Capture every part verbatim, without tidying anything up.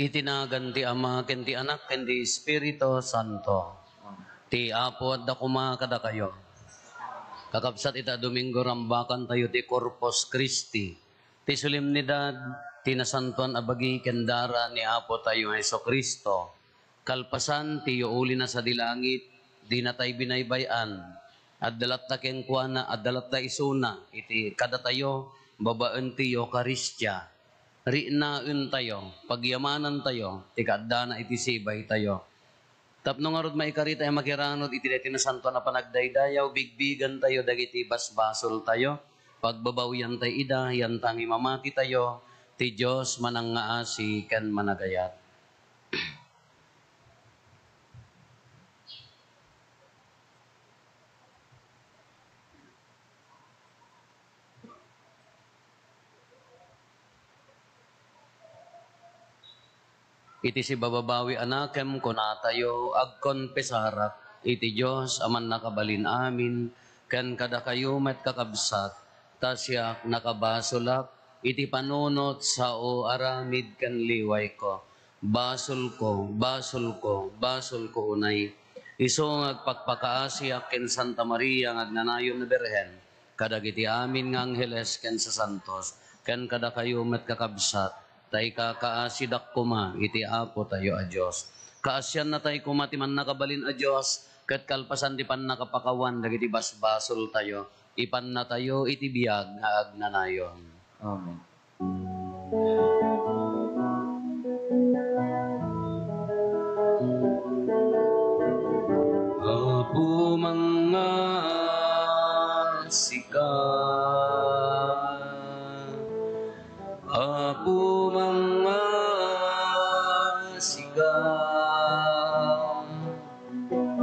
Iti nagan ti Ama, ken ti Anak, ken ti Espiritu Santo. Ti Apo adda koma kadakayo. Kakabsat, ita Domingo, rambakantayo ti Corpus Christi, ti solemnidad ti nasantoan a bagi ken dara ni Apo tayo nga Jesu-Cristo. Kalpasan ti yuuli na sadi langit, dinatay binaybay-an. Adda latta kenkuana, adda latta isuna iti kadatayo babaen ti Eukaristia. Riknaentayo, pagyamanantayo ti kaaddana iti sibaytayo. Tapno ngarud, maikaritayo makiranod iti daytoy nasantoan a panagdaydayaw, bigbigantayo dagiti basbasoltayo, pagbabawiantayo ida, yantangay mamatitayo, ti Dios manangngaasi ken managayat. Iti sibababawi a nakem, kunatayo, agkonpesarak iti Dios a Mannakabalin-amin, ken kadakayo met, kakabsat, ta siak, nakabasolak iti panunot, sao, aramid, ken liwayko. Basolko, basolko, basolko unay. Isu nga agpakpakaasiak ken Santa Maria nga agnanayon a Birhen, kadagiti amin nga angheles ken sasantos, ken kadakayo met, kakabsat, ta ikakaasidak koma iti Apo tayo a Dios. Kaasiannatay koma ti Mannakabalin a Dios, ket kalpasan ti pannakapakawan dagiti basbasoltayo, ipannatayo iti biag nga agnanayon. Amen. Apo, mangngaasika. Apo, mangngaasika.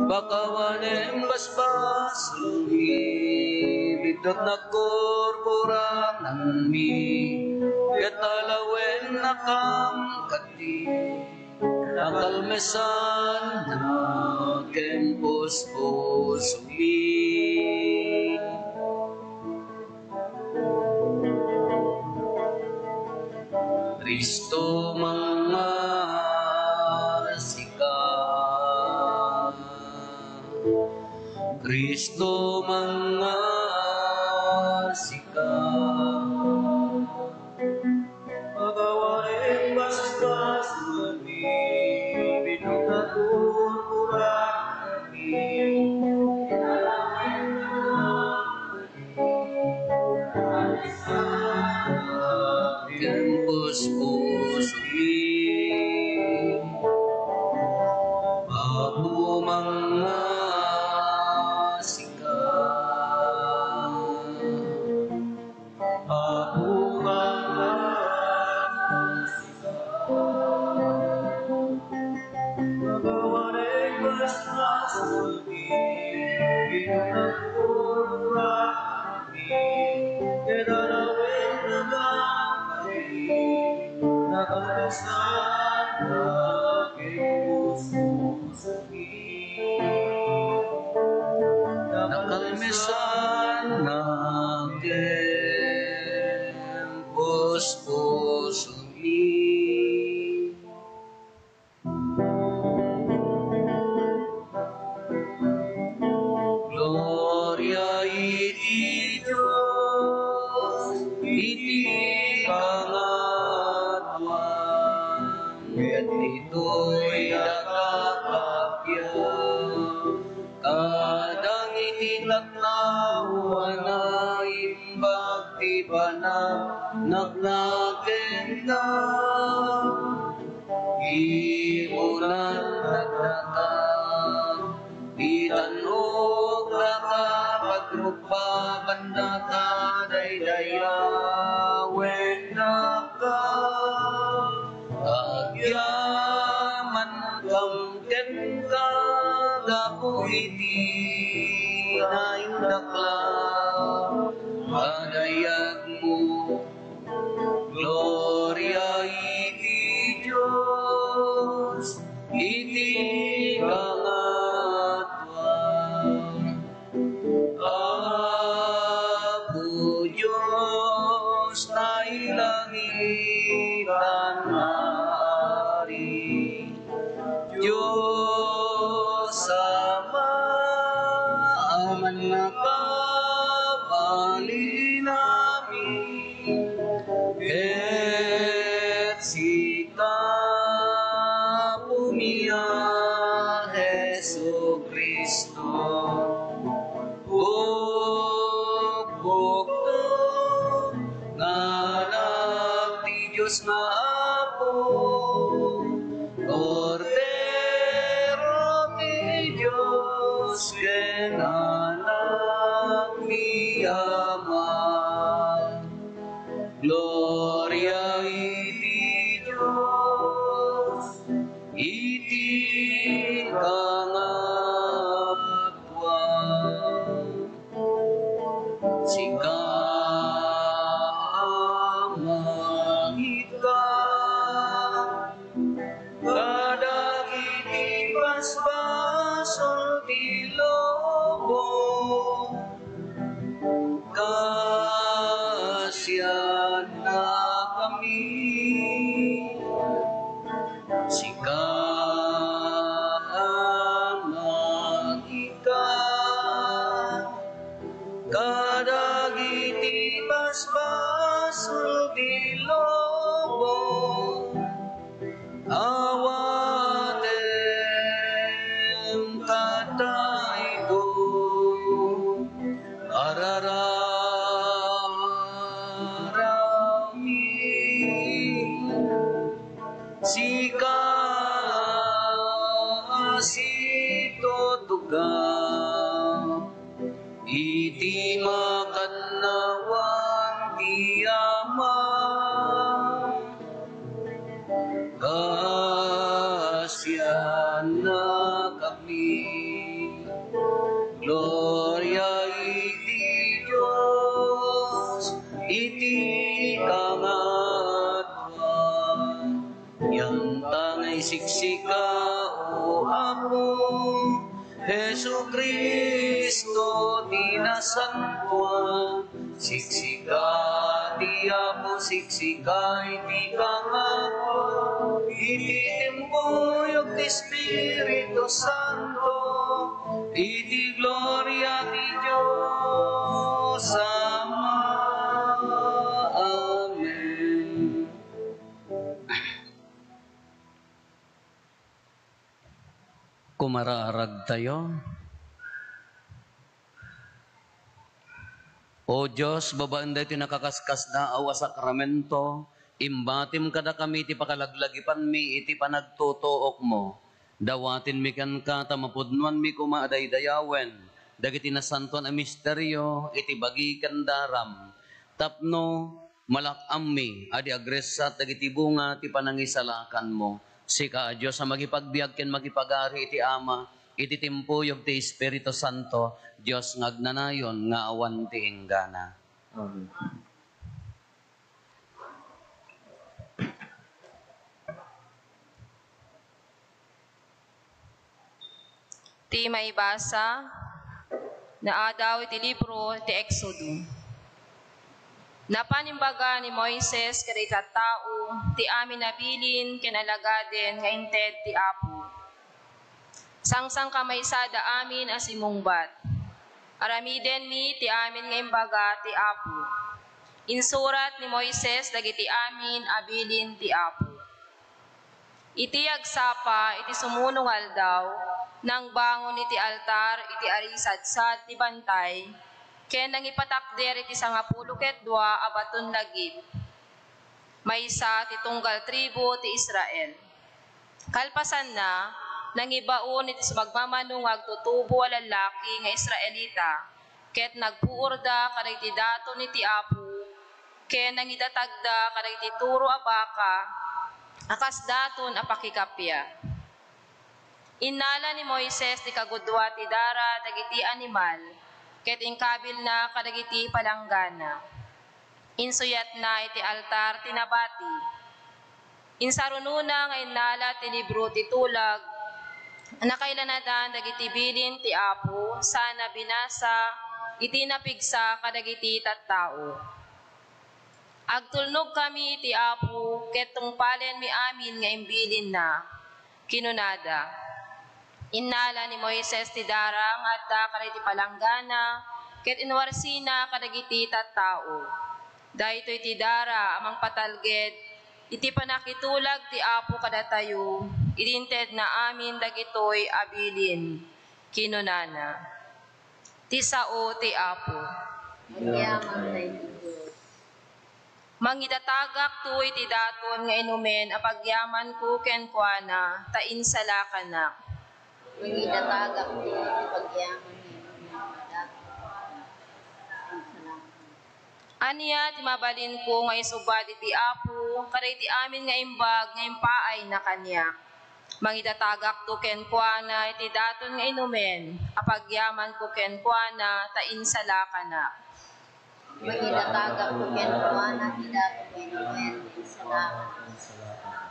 Pakawanem basbasolmi, biddut nagkurkuranganmi, ket alawennakam kadi, nakalmesanna ken puspusomi. Cristo, mangngaasika. Cristo, mangngaasika. Pakawanem basbasolmi, biddut nagkurkuranganmi, ket alawennakam kadi, nakalmesanna ken puspusomi. Apo, mangngaasika. Apo, mangngaasika. Pakawanem basbasolmi, biddut nagkurkuranganmi, ket alawennakam kadi, nakalmesanna ken puspusomi. Nakalmesanna ken puspusomi. Gloria iti Dios iti kangatoan, ket ditoy dagiti agbiag. Kadagiti tattao a naimbag ti panagnagnakenda, imunan dagdagta, itannok data, pagrukbaban data, daydayawennaka. Agyamankam kenka gapu iti naindaklan a dayagmo. Gloria iti Dios iti kangatoan. Apo Dios, nailangitan nga Ari, nga Apo, Kordero ti Dios ken Anak ti Ama. Gloria iti Dios, iti kangatoan. Sika, Ama, ita kadagiti basbasol ti lubong. Kaasiannakami. Sika, Ama, ita kadagiti basbasol ti lubong. Awatem kadayto, arararami. Sika a situtugaw iti makannawan ti Ama. Kaasiannakami. Gloria iti Dios, iti kangatoan. Yanta nga isiksika, O Apo, Jesu-Cristo ti nasantoan. Siksika ti Apo, siksika iti kangatoan, iti timpuyog ti Espiritu Santo, iti gloria ti Dios Ama. Amen. Kumaraaragtayo. O Dios, babaen daytoy nakakaskasdaaw a sakramento, imbatim kadakami ti pakalaglagipanmi iti panagtutuokmo. Dawatenmi kenka ta mapudnoanmi koma a daydayawen dagiti nasantoan a misterio iti bagi ken daram, tapno malak-ammi a di agressat dagiti bunga ti panangisalakanmo. Sika a Dios a makipagbiag ken makipagari iti Ama, iti timpuyog ti Espiritu Santo, Dios nga agnanayon nga awan ti inggana. Amen. Ti maibasa, naadaw iti libro ti Exodo. Napan imbaga ni Moises kadagiti tattao ti amin a bilin ken alagaden nga inted ti Apo. Sangsangkamaysada amin a simungbat. Aramidenmi ti amin nga imbaga ti Apo. Insurat ni Moises dagiti amin a bilin ti Apo. Iti agsapa iti sumuno nga aldaw, nangbangon iti altar iti arisadsad ti bantay, ken nangipatakder iti sangapulo ket dua a baton lagip, maysa ti tunggal tribu ti Israel. Kalpasanna, nangibaon iti sumagmamano nga agtutubo a lallaki nga Israelita, ket nagpuorda kadagiti daton iti Apo, ken nangidatagda kadagiti turo a baka a kas daton a pakikappia. Innala ni Moises ti kagudua ti dara dagiti animal, ket inkabilna kadagiti palanggana. Insuyatna iti altar ti nabati. Insarunona nga innala ti libro ti tulag a nakailanadan dagiti bilin ti Apo sana binasa iti napigsa kadagiti tattao. Agtulnogkami iti Apo ket tungpalenmi amin nga imbilinna, kinunada. Innala ni Moises ti dara nga adda kadagiti palanggana ket inwarsina kadagiti tattao. Daytoy ti dara a mangpatalged iti pannakitulag ti Apo kadatayo idi intedna amin dagitoy a bilin, kinunana. Ti sao ti Apo. Agyamankay ti Dios. Mangidatagakto iti daton nga inumen a pagyamanko kenkuana, ta insalakanak. Mangidatagakto iti pagyaman nga inumen a daton. Ania ti mabalinko nga isubad iti Apo kadagiti amin nga imbag nga impaayna kaniak? Mangidatagakto kenkuana iti daton nga inumen a pagyamanko kenkuana, ta insalakanak. Mangidatagakto kenkuana iti daton nga inumen, ta insalakanak.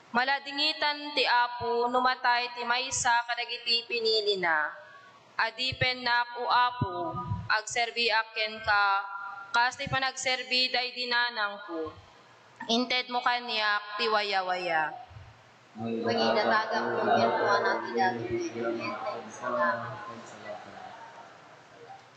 Maladingitan ti Apo no matay ti maysa kadagiti pinilina. Adipennak, O Apo, agserbiak kenka kas ti panagserbi daydi nanangko. Intedmo kaniak ti wayawaya. Mangidatagakto kenkuana iti daton nga inumen, ta insalakanak.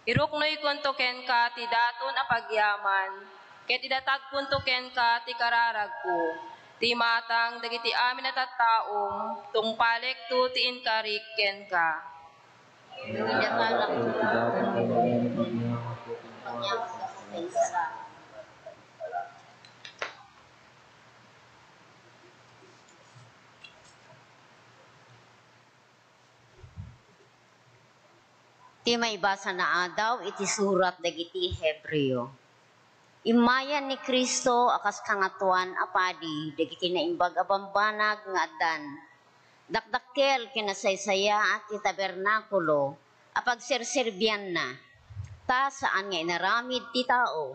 Iruknoykonto kenka ti daton a pagyaman, ket idatagkonto kenka ti kararagko, ti imatang dagiti amin a tattaom, tungpalekto ti inkarik kenka. Mangidatagakto iti daton nga inumen, ta insalakanak. Ti maibasana a daw iti surat dagiti Hebreo. Immayan ni Cristo a kas Kangatoan a Padi dagiti naimbag a bambanag nga addan. Dakdakkel ken nasaysayaat ti tabernakulo a pagserserbianna, ta saan nga inaramid ti tao,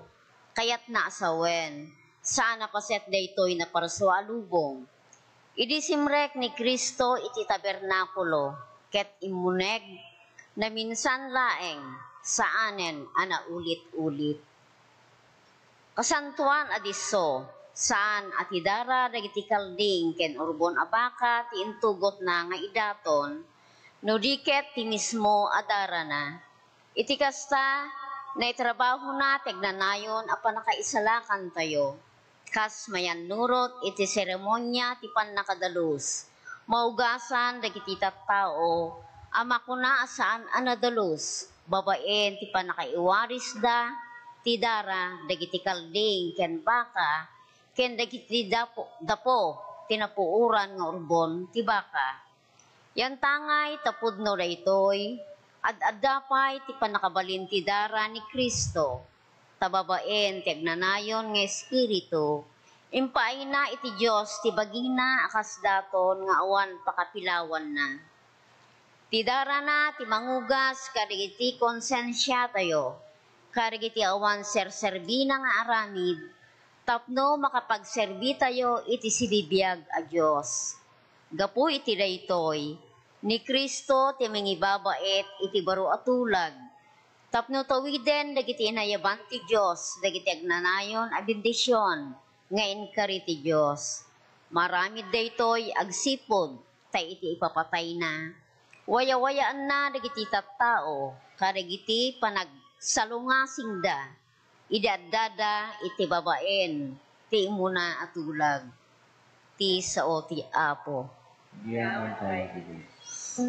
kayatna a sawen, saan a paset daytoy naparsua a lubong. Idi simrek ni Cristo iti tabernakulo ket immuneg, naminsan laeng, saanen a naulit-ulit. Kasantoan a disso, saan a ti dara dagiti kalding ken urbon a baka ti intugotna nga idaton, no di ket ti mismo a darana. Iti kasta, naitrabahona ti agnanayon a pannakaisalakantayo, kas mayannurot iti seremonia ti pannakadalus, maugasan dagiti tattao a makuna a saan a nadalus babaen ti pannakaiwarisda ti dara dagiti kalding ken baka ken dagiti dapo, dapo ti napuoran nga urbon ti baka. Yantangay ta pudno daytoy, ad-adda pay ti pannakabalin ti dara ni Cristo, ta babaen ti agnanayon nga Espiritu, impaayna iti Dios ti bagina a kas daton nga awan pakapilawanna. Ti darana ti mangugas kadagiti konsensiatayo, kadagiti awan serserbina nga aramid, tapno makapagserbitayo iti sibibiag a Dios. Gapu iti daytoy, ni Cristo ti mangibabaet iti baro a tulag, tapno tawiden dagiti inayaban ti Dios dagiti agnanayon a bendision nga inkari ti Dios. Maaramid daytoy agsipud ta iti ipapatayna, wayawayaanna dagiti tattao kadagiti panagsalungasingda idi addada iti babaen ti immuna a tulag. Ti sao ti Apo. Diyan tayo, Dios.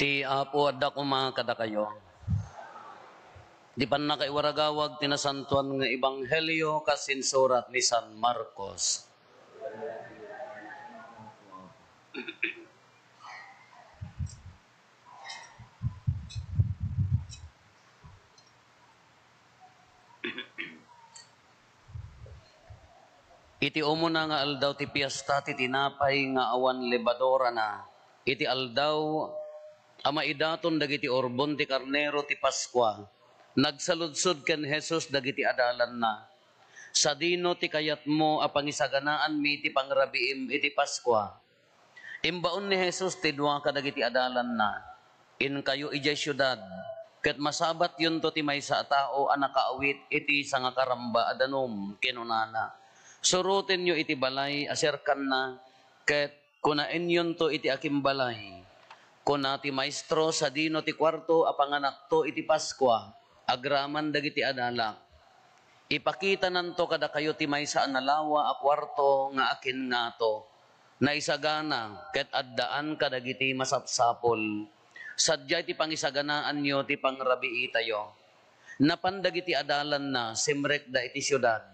Ti Apo adda koma kadakayo. Ti pannakaiwaragawag ti nasantoan nga ebanghelio kas insurat ni San Marcos. Iti umuna nga aldaw ti Piesta ti Tinapay nga awan Lebadurana, iti aldaw a maidaton dagiti urbon ti karnero ti Paskua, nagsaludsod ken Jesus dagiti adalanna, "Sadino ti kayatmo a pangisaganaanmi ti pangrabiim iti Paskua?" Imbaon ni Jesus ti dua kadagiti adalanna, "Inkayo idiay siudad, ket masabatyonto ti maysa a tao a nakaawit iti sangakaramba a danum," kinunana. "Surotenyo iti balay a serkanna, ket kunaenyonto iti akimbalay, 'Kuna ti Maestro, sadino ti kuarto a panganakto iti Paskua, agraman dagiti adalak?' Ipakitananto kadakayo ti maysa a nalawa a kuarto nga akinngato, naisagana ket addaan kadagiti masapsapul. Sadiay ti pangisaganaanyo ti pangrabiitayo." Napan dagiti adalanna, simrekda iti siudad.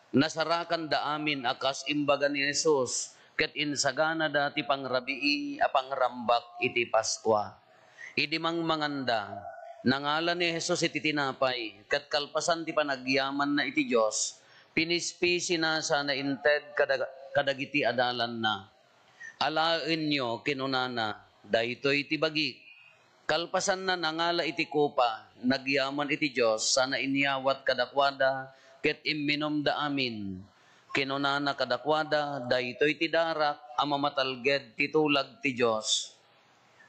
Nasarakanda amin a kas imbaga ni Jesus, ket insaganada ti pangrabii a pangrambak iti Paskua. Idi mangmanganda, nangala ni Jesus iti tinapay, ket kalpasan ti panagyamanna iti Dios, pinispisina sa nainted kada-, kadagiti adalanna. "Alaenyo," kinunana, "daytoy ti bagik." Kalpasanna, nangala iti kopa, nagyaman iti Dios, sana inyawat kadakuada, ket imminumda amin. Kinunana kadakuada, "Daytoy ti darak a mamatalged ti tulag ti Dios,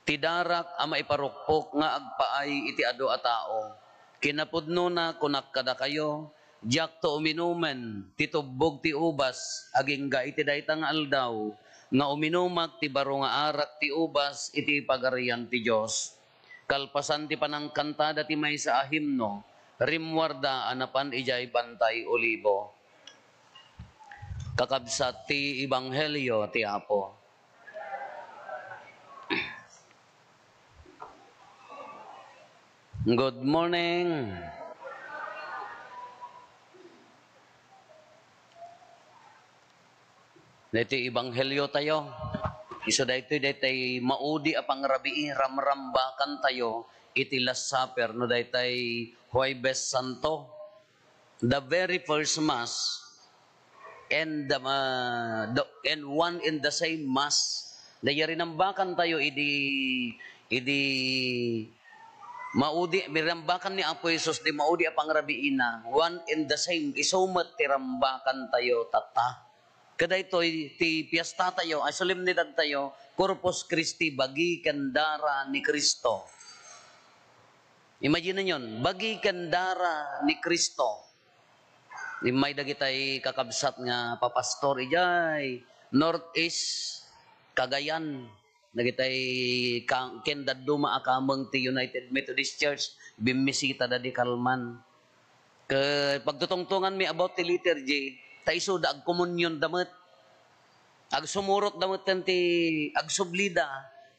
ti darak a maiparukpok nga agpaay iti adu a tao. Kinapudnona, kunak kadakayo, diakto uminumen ti tubbog ti ubas agingga iti dayta nga aldaw, nga uminumak ti baro nga arak ti ubas iti Pagarian ti Dios." Kalpasan ti panangkantada ti maysa a himno, rimmuarda a napan idiay Bantay Olibo. Kakabsat ti Ebanghelio ti Apo. Good morning. Daytoy ebanghelio tayo. Isu daytoy, daytoy maudi a pangrabii, ramrambakan tayo iti Last Supper, no daytoy Huwebes Santo. The very first Mass, and the, uh, the, and one and the same Mass. Dayta rinambakan tayo idi, idi maudi, rinambakan ni Apo Jesus ti maudi a pangrabiina, one and the same, isu met ti rambakan tayo tatta. Kadaytoy ti piesta tayo, ay solemnidad tayo, Corpus Christi, bagi ken dara ni Cristo. Imagine yon, bagi ken dara ni Cristo. Immay dagitay kakabsat nga papastor idiay Northeast Cagayan, dagitay ka-, ken dadduma a kameng ti United Methodist Church, bimmisita da di Calman. Ket pagtutungtonganmi about ti liturgy, ta isuda agkomunionda met. Agsumurotda metten ti, agsublida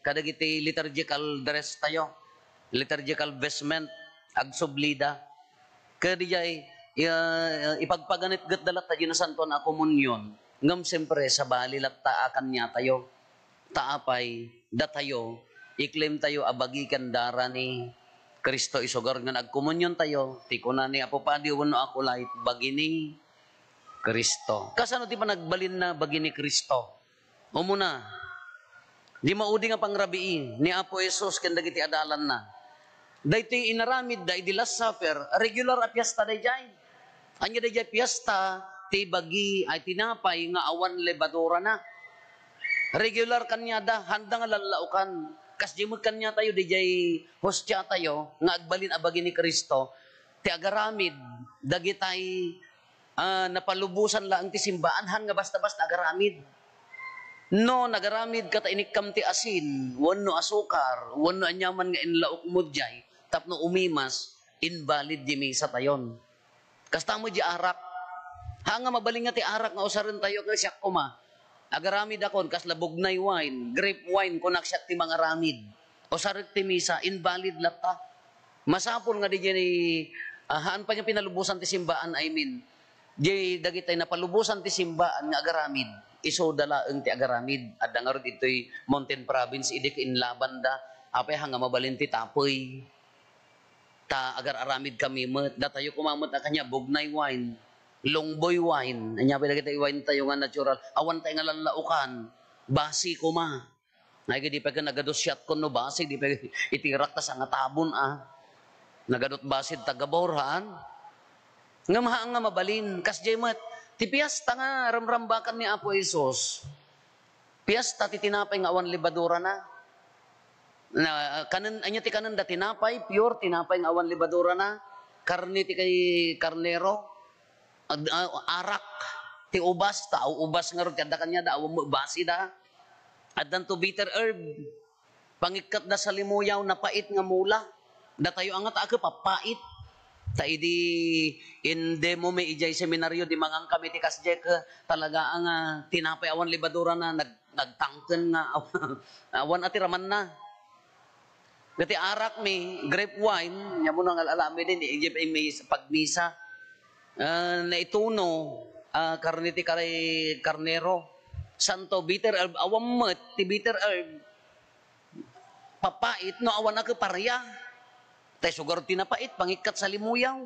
kadagiti liturgical dress tayo, liturgical vestment, agsublida. Ket idiay, iya, ipagpaganetgetda latta diay Nasantoan a Komunion, ngem siempre, sabali latta a kaniatayo. Ta apay, datayo, i-claim tayo a bagi ken dara ni Cristo, isugar nga agkomunion tayo, ti kuna ni Apo Padi wenno Acolyte, bagi ni Cristo. Kasano ti panagbalinna bagi ni Cristo? Umuna, di maudi nga pangrabii ni Apo Jesus ken dagiti adalanna. Daytoy inaramidda idi Last Supper, regular a piesta daydiay. Ania daydiay piesta ti bagi ay tinapay nga awan lebadurana. Regular kaniada, handa nga lallaokan. Kasdi met kaniatayo daydiay hostia tayo nga agbalin a bagi ni Cristo, ti agaramid dagitay, ah, napalubosan laeng ti simbaan, han nga basta-basta agaramid. No nagaramid ka ta inikkam ti asin, wenno asukar, wenno aniaman nga inlaokmo diay tapno umimas, invalid di misa tayon. Kasta met di arak. Ha nga mabalin nga ti arak nga usaren tayo ket siak koma. Agaramid akon kasla bugnay wine, grape wine, kunak siak ti mangaramid. Usarek ti misa, invalid latta. Masapul nga di, ah, haan pay nga pinalubosan ti simbaan, I mean, di dagitay napalubosan ti simbaan nga agaramid, isuda laeng ti agaramid. Adda ngarud ditoy Mountain Province, idi ket inlabanda, apay ha nga mabalin ti tapey. Ta agar-aramid kami met, datayo koma met a kaniana, bugnay wine. Longboy wine. Ania pay dagiti wine tayo nga natural. Awan tayo nga lallaukan. Basi koma. Nga di pay ken agado siat kun no basi, di pay itirak ta sangatabon, a. Nagadot basi ti taga-Bohor, haan? Ngem haan nga mabalin. Kasdiay met, ti piesta nga ramrambakan ni Apo Jesus. Piesta ti tinapay nga awan lebadurana. Na, kanen, ania ti kanenda tinapay, pure tinapay nga awan lebadurana. Karne ti kay karnero. Ad-, ah, arak ti ubas, ta ubas ngarud ti adda kaniada, awan met basida. Addanto bitter herb. Pangikkatda salimuyaw, napait nga mula. Datayo a nga ta, ket pappait. Ta idi in demo mi idiay seminario, di mangan kami ti kasdiay, talaga nga tinapay awan lebadurana, nag-, nagtangken nga awan a ti ramanna. Ket ti arak mi, grape wine, nia mo nga al-alamiden, idiay pagmisa. Ah, naituno, ah, karne ti kar-, karnero. Santo, bitter herb, awan met ti bitter herb. Papait no awan a ket paria. Ta isu ngarud ti napait, pangikkat salimuyaw.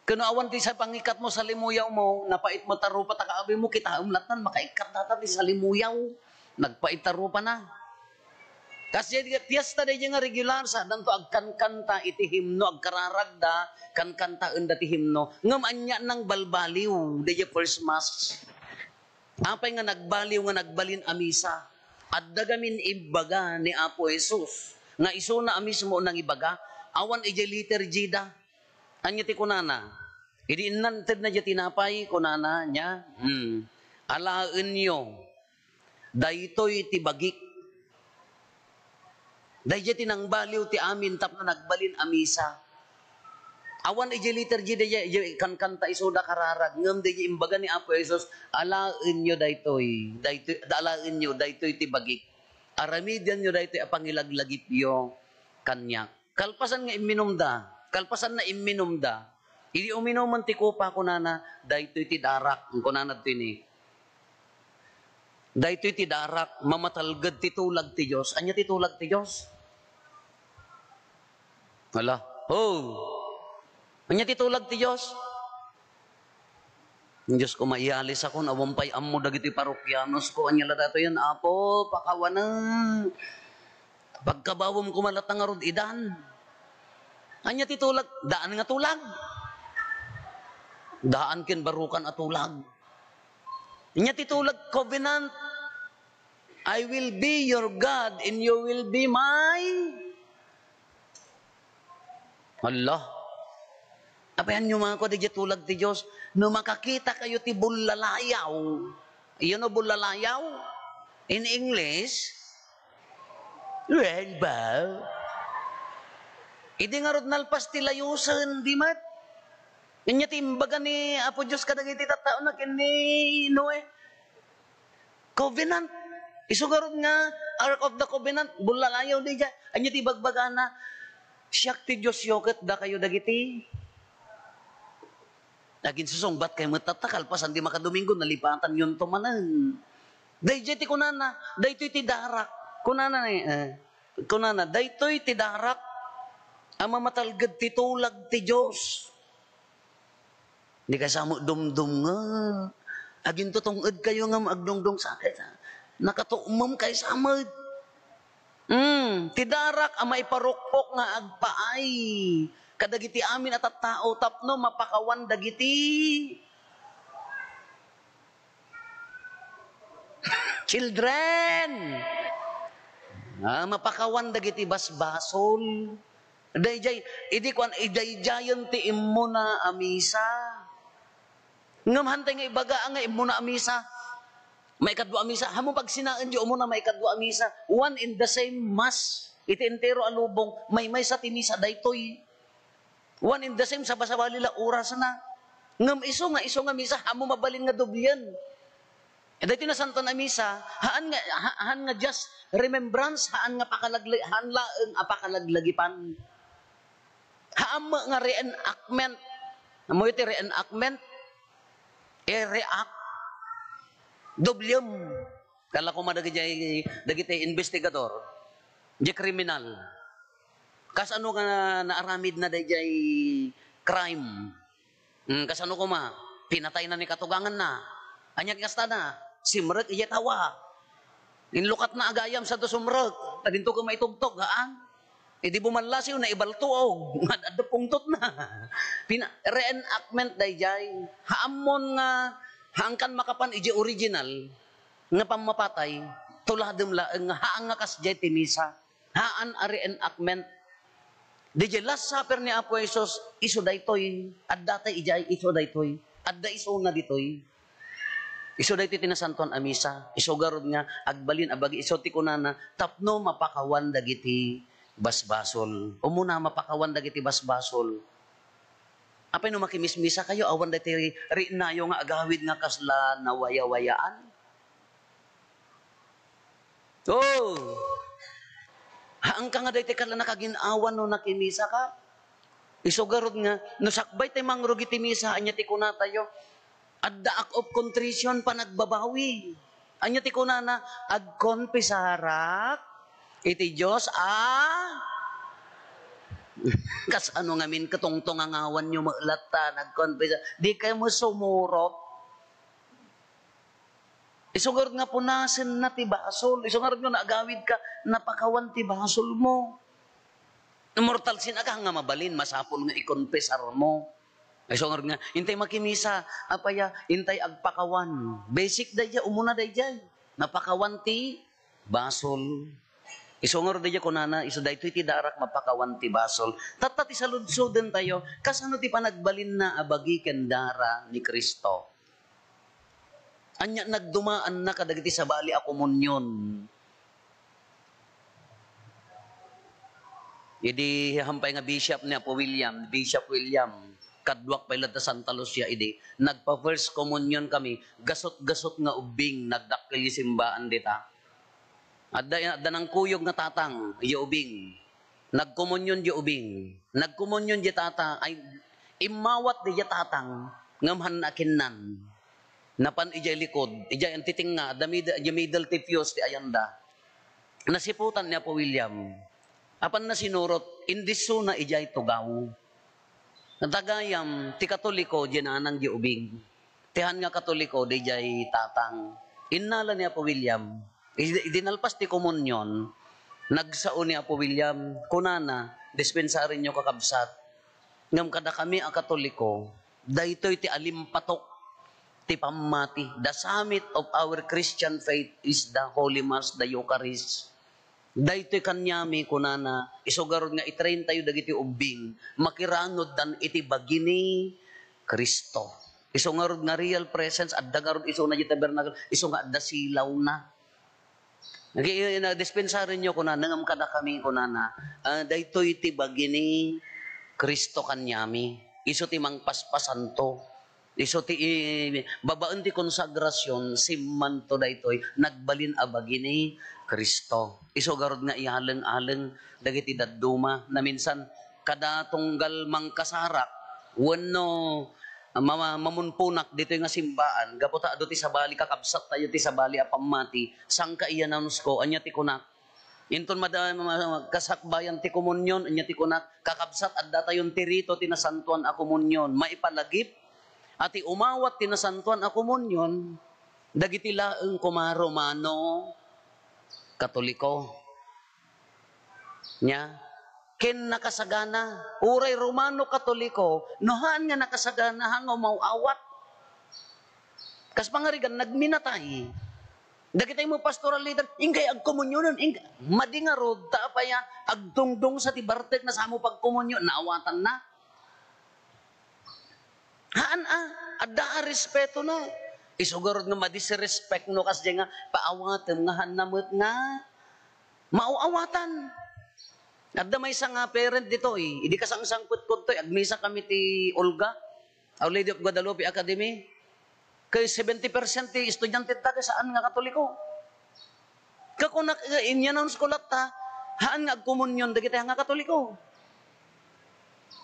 Ken no awan ti sa pangikkat mo salimuyaw mo, napait mo ta rupa ta kaabi mo, kitaem lattan, makaikkat data ti salimuyaw. Nagpait ta rupana. Kasdiay ti piesta daydiay nga regular, saadanto agkankanta iti himno, agkararagda, kankantaenda ti himno. Ngem ania nang balbaliw daydiay first mass? Apay nga nagbaliw nga nagbalin a misa? Adda gamin imbaga ni Apo Jesus nga isuna a mismo nangibaga, awan idiay liturgy da. Ania ti kunana? Idi innantedna diay tinapay, kunana, nia, hmm, alaenyo, daytoy ti bagik. Daydiay ti nangbaliw ti amin tapno nagbalin a misa. Awan idiay liturgy daydiay, idiay kankanta isuda kararag, ngem daydiay imbaga ni Apo Jesus, alaenyo daytoy, daytoy, alaenyo, daytoy ti bagik. Aramidenyo daytoy a pangilaglagipyo kaniak. Kalpasan nga imminumda, kalpasan na imminumda, idi uminuman ti kopa, kunana, daytoy ti darak, kunana ditoy ni, daytoy ti darak, mamatalged ti tulag ti Dios. Ania ti tulag ti Dios? Hala. Oh. Ania ti tulag ti Dios? Dios ko, maiyalis akon, awan pay ammo dagiti parokianos ko. Ania la datoyen, Apo, pakawanen. Pagkabawom koma latta ngarud idan. Ania ti tulag? Daan nga tulag. Daan ken barukan a tulag. Ania ti tulag? Covenant. "I will be your God and you will be my." Allah. Apayan nyo, mga kuwa, daydiay tulag ti Dios. No makakita kayo ti bullalayaw. You know bullalayaw? In English, rainbow. Idi ngarud nalpas ti layusen, di met? Ania ti imbaga ni Apo Dios kadagiti tattaona ken ni Noe? Covenant. Isu ngarud nga Ark of the Covenant, bullalayaw daydiay. Ania ti bagbagana? "Siak ti Diosyo ket dakayo dagiti." Aginsusungbat kayo met tatta, kalpasan ti makadomingo, nalipatanyonto manen. Daydiay ti kunana, daytoy ti darak. Kunana, eh, kunana, daytoy ti darak a mamatalged ti tulag ti Dios. Di kaysa met dumdumngeg. Agintutong-ed kayo ngem agdungdung sa kaysa. Nakatummem kaysa met. Hmm, ti darak a maiparukpok nga agpaay kadagiti amin a tattao tapno mapakawan dagiti children. Ah, mapakawan dagiti basbasol. Daydiay, idi kuan, idaydiayen ti immuna a misa. Ngem hantay nga ibaga nga immuna a misa. Maikadua a misa, hamu pagsinaen di umuna maikadua a misa. One in the same mass. Iti entero a lubong, maymaysa ti misa daytoy. One in the same, sabasabali la orasna. Ngem isu nga, isu nga misa, hamu mabalin nga doblien. Daytoy Nasantoan a Misa, haan nga, ha-, haan nga just remembrance, haan nga pakalagla-, haan laeng a pakalaglagipan. Haan met nga reenactment. Ammoyo ti reenactment? I-react. Dobliem. Kala koma dagiti, dagiti investigador, di kriminal. Kasano nga naaramidna daydiay crime? Hmm, kasano koma? Pinatayna ni katuganganna. Ania ti kasta na? Simrek idiay tawa. Inlukatna a gayam sadto sumrek. Ta dinto koma itugtog, haan? Idi bumallasiw, naibaltuog. Ad-, adda pungtotna. Pina-, reenactment daydiay. Haan nga, haan kan makapan idiay original nga pammapatay, tuladem laeng nga haan nga kasdiay ti misa. Haan a reenactment. Didiay Last Supper ni Apo Jesus, isu daytoy, adda tay idiay, isu daytoy, adda isuna ditoy. Isu daytoy ti nasantoan a misa. Isu garud nga agbalin a bagi, isu ti kunana, tapno mapakawan dagiti basbasol. Umuna, mapakawan dagiti basbasol. Apay no makimismisa kayo, awan daytoy riinnayo nga agawid nga kasla nawayawayaan? Oh! Haanka nga daytoy kasla nakagin-awan no nakimisa ka? Isu garud nga, no sakbay tay mangrugi ti misa, ania ti kunatayo? Adda act of contrition, panagbabawi. Ania ti kunana? Agkonfesarak iti Dios a Kasano ngamin katungtong nga ngawanyo met latta, nagkonfesa? Di kayo mo sumurot. Isu ngarud nga punasen na ti basol. Isu ngarud nga naagawid ka, napakawan ti basol mo. Mortal sin aka nga mabalin, masapul nga ikonfesar mo. Isu ngarud nga, intay makimisa, apaya, intay agpakawan. Basic daydiay, umuna daydiay. Napakawan ti basol. Isu ngarud daydiay kunana, isu daytoy ti darak mapakawan ti basol. Tatta ti saludsoden tayo, kasano ti panagbalinna a bagi ken dara ni Cristo? Ania nagdumaanna kadagiti sabali a komunion? Idi hampay nga bishop ni Apo William, Bishop William, kaduak pay latta Santa Lucia idi, nagpa-first communion kami, gasut-gasut nga ubbing, nagdakkel idiay simbaan dita. Adda, adda nangkuyog nga tatang, idiay ubing. Nagkomunion idiay ubing. Nagkomunion idiay tatang, ay, immawat idiay tatang, ngem hanna kinnan. Napan idiay likod, idiay antiting nga, adda mid-, idiay middle ti fuse ti ayanda. Nasiputan ni Apo William. Apan nasinurot, indissuna idiay tugaw. Dagayam, ti Katoliko, idiay nanang idiay ubing. Ti haan nga Katoliko, idiay tatang. Innala ni Apo William. Idi, idi nalpas ti komunion, nagsao ni Apo William, kunana, dispensarinyo, kakabsat, ngem kadakami a Katoliko, daytoy ti alimpatok ti pammati. The summit of our Christian faith is the Holy Mass, the Eucharist. Daytoy kaniami, kunana, isu garud nga i-train tayo dagiti ubbing, makiranuddan iti bagi ni Cristo. Isu ngarud nga real presence, adda ngarud isuna idiay tabernacle, isu nga adda silawna. Nag-, i-, i-, na-, dispensarinyo, kunana, ngem kadakami, kunana, ah, daytoy ti bagi ni Cristo kaniami. Isu ti mangpaspasanto. Isu ti i-, babaen ti konsagrasyon, simmanto daytoy, nagbalin a bagi ni Cristo. Isu garud nga iyaleng-aleng dagiti dadduma. Naminsan, kada tunggal mangkasarak, wenno ma-, mamumpunak ditoy nga simbaan, gapu ta adu ti sabali, kakabsat tayo ti sabali a pammati, sangka i-announce ko, ania ti kunak? Inton mada-, ma-, ma-, kasakbayan ti komunion, ania ti kunak? Kakabsat, adda tayon ti rito ti Nasantoan a Komunion. Maipalagip a ti umawat ti Nasantoan a Komunion, dagiti laeng koma Romano, Katoliko. Nia? Ken nakasagana, uray Romano Katoliko, no haan nga nakasagana, haan nga umaw-awat. Kas pangarigan, nagminatay. Dagitay mo pastoral leader, "Ingkay agkomunyonen, ingka-," madi ngarud, ta apay a, agdungdungsa ti bartek na samo pagkomunyon, naawatanna. Haan a, adda a respetona. Isu garud nga madisrespect no kasdiay nga paawatem nga haanna met nga maaw-awatan. Adda maysa nga parent ditoy, idi kasangsangpetko ditoy, agmisa kami ti Olga, Our Lady of Guadalupe Academy. Kay seventy percent ti estudianteta ket saan nga Katoliko. Kakunak, eh, in-announce ko latta, haan nga agkomunyon dagiti nga Katoliko.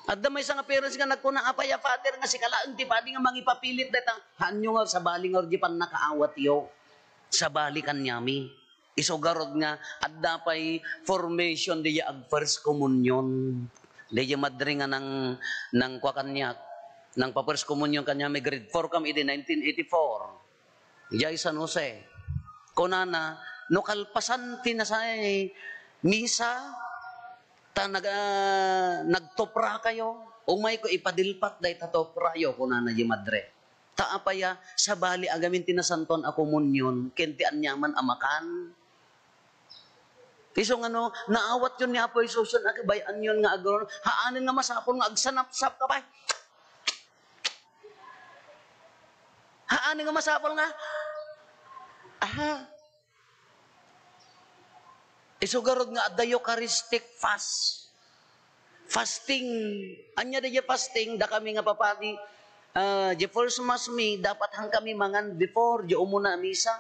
Adda maysa nga parents nga nagkuna, "Apay a, Father, nga sika laeng ti padi nga mangipapilit dayta?" Haanyo nga sabali nga di pannakaawatyo. Sabali kaniami. Isu garud nga adda pay formation diay ag first communion. Diay madre nga nang, nangkua kaniak. Nangpa-first communion kaniami, grade four kami idi nineteen eighty-four. Idiay San Jose. Kunana, "No kalpasan ti nasayaat a misa, ta nag-, ah, nagtuprakayo, umayko ipadilpat dayta tuprayo," kunana diay madre. Ta apay a, sabali a gamin ti Nasantoan a Komunion, ken ti aniaman a makan. Isu nga no, naawatyon ni Apo Jesus, ket bay-anyon nga agruno, haanen nga masapul nga agsanapsap ka pay. Haanen nga masapul nga, aha. Isu garud nga adda Eucharistic fast. Fasting. Ania daydiay fasting, dakami nga papadi, ah, di first mass mi, dapat han kami mangan before, di umuna a misa.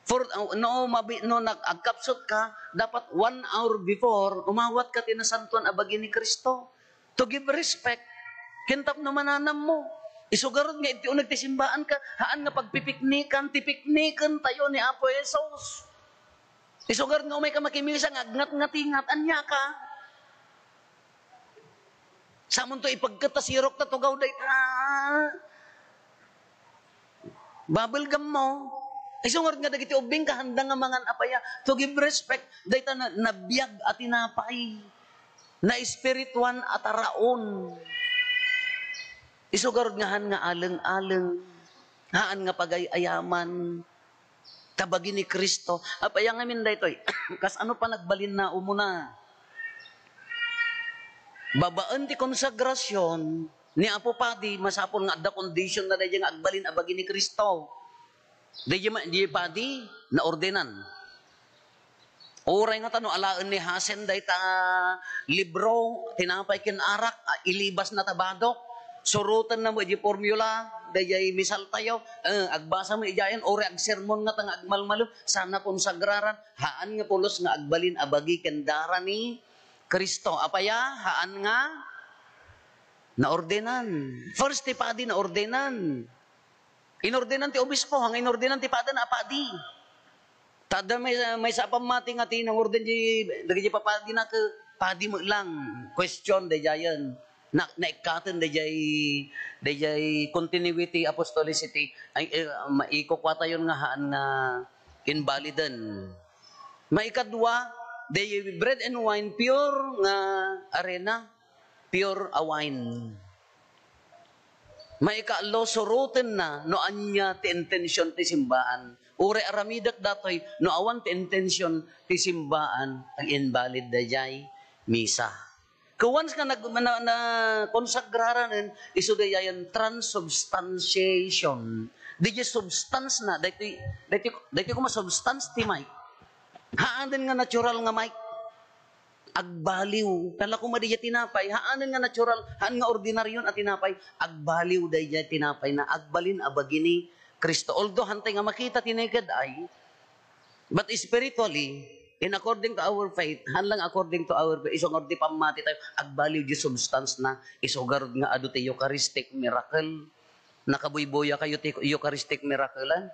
For, uh, no, mabi-, no nag-, agkapsut ka, dapat one hour before, umawat ka ti nasantoan a bagi ni Cristo. To give respect. Ken tapno mananammo. Isu garud nga iti uneg ti simbaan ka, haan nga pagpipiknikan, ti pikniken tayo ni Apo Jesus. Isu garud nga umay ka makimisa nga agngat-ngatingat, ania ka? Samonto ipagket ta sirok ta tugaw dayta. Bubble gum mo. Isu ngarud nga dagiti ubbing kahanda nga mangan apay a, to give respect, dayta na, nabiag a tinapay, naespirituan a taraon. Isu garud nga haan nga aleng-aleng, haan nga pagay-ayaman, ta bagi ni Cristo. Apay a ngamin daytoy? Kasano pa nagbalinna umuna? Babaen ti konsagrasyon ni Apo Padi, masapul nga adda kondisyon na daydiay nga agbalin a bagi ni Cristo. Daydiay ma-, di padi, naordenan. Uray nga ta no alaen ni Hasen dayta libro, tinapay ken arak, a, ilibasna ta badok, surotenna met di formula, daydiay misaltayo, eh, agbasa met idiayen, uray agsermon nga ta nga agmalmalem, saan a konsagraran, haan nga pulos nga agbalin a bagi ken dara ni Cristo. Apay a, haan nga naordenan. First ti padi naordenan. Inordenan ti obispo, haan nga inordenan ti padana a padi. Ta adda may, maysa a pammati nga ti nangorden di, dagiti papadina ket padi met lang. Question daydiayen. Na, naikkaten daydiay, daydiay continuity, apostolicity. Ay, eh, ma-, ikukuatayon nga haan nga invaliden. Maikadua, the bread and wine, pure nga arena, pure a wine. Maikaallo, surotenna no ania ti intention ti simbaan. Uray aramidek datoy, no awan ti intention ti simbaan, ag-invalid daydiay misa. Ket once nga nag-, na, na, konsagraranen, isu daydiayen transubstantiation. Daydiay substance na, daytoy, daytoy, daytoy koma substance ti mic. Haanen nga natural nga mic. Agbaliw. Kala koma daydiay tinapay, haanen nga natural, haan nga ordinaryon a tinapay, agbaliw daydiay tinapay na agbalin a bagi ni Cristo. Although, hantay nga makita ti naked eye, but spiritually, in according to our faith, haan lang according to our faith, isu nga ti pammati tayo, agbaliw di substance na, isu garud nga adu ti Eucharistic miracle. Nakabuybuya kayo ti Eucharistic miracle, ah?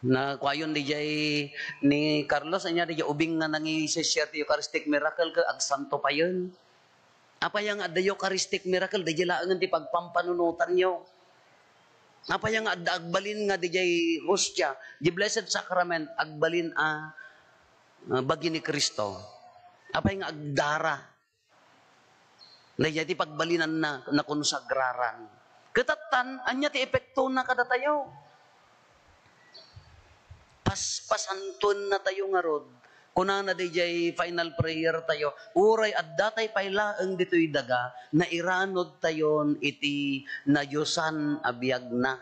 Nakuayon daydiay ni Carlos, ania daydiay ubing nga nangi-share ti Eucharistic miracle ket agsanto payen. Apay nga adda Eucharistic miracle, daydiay laengen ti pagpampanunotanyo. Apay nga adda agbalin nga daydiay hostia, di Blessed Sacrament, agbalin a, a bagi ni Cristo. Apay nga agdara. Daydiay ti pagbalinanna, nakonsagraran. Ket tattan, ania ti epektona kadatayo? Paspasantuennatayo ngarud. Kunana daydiay final prayer tayo, uray addatay pay laeng ditoy daga, nairanudtayon iti nadiosan a biagna.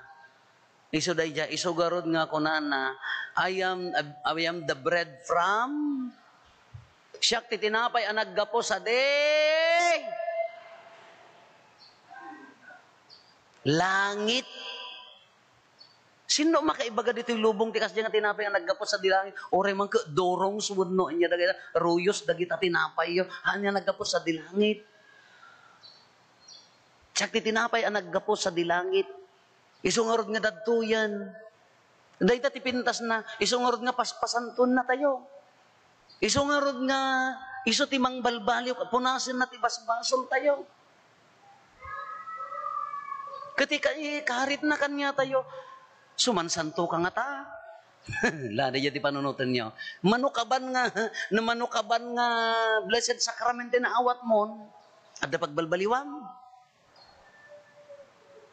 Isu daydiay, isu garud nga kunana, "I am, I am the bread from," siak ti tinapay a naggapu sadi langit. Sinno makaibaga ditoy lubong ti kasdiay nga tinapay a naggapu sadi langit? Uray man ket durong wenno ania dagita, ruyos dagita tinapay yo. Ania naggapu sadi langit? Siak ti tinapay a naggapu sadi langit. Isu ngarud nga dadtoyen. Dayta ti pintasna, isu ngarud nga paspasantuennatayo. Isu ngarud nga, isu ti mangbalbaliw, punasenna ti basbasoltayo. Ket ika-, ikaritna kaniatayo, sumansanto ka ngata. Lada diay ti panunotenyo. Manukaban nga, no manukaban nga Blessed Sacrament ti naawatmon, adda pagbalbaliwam.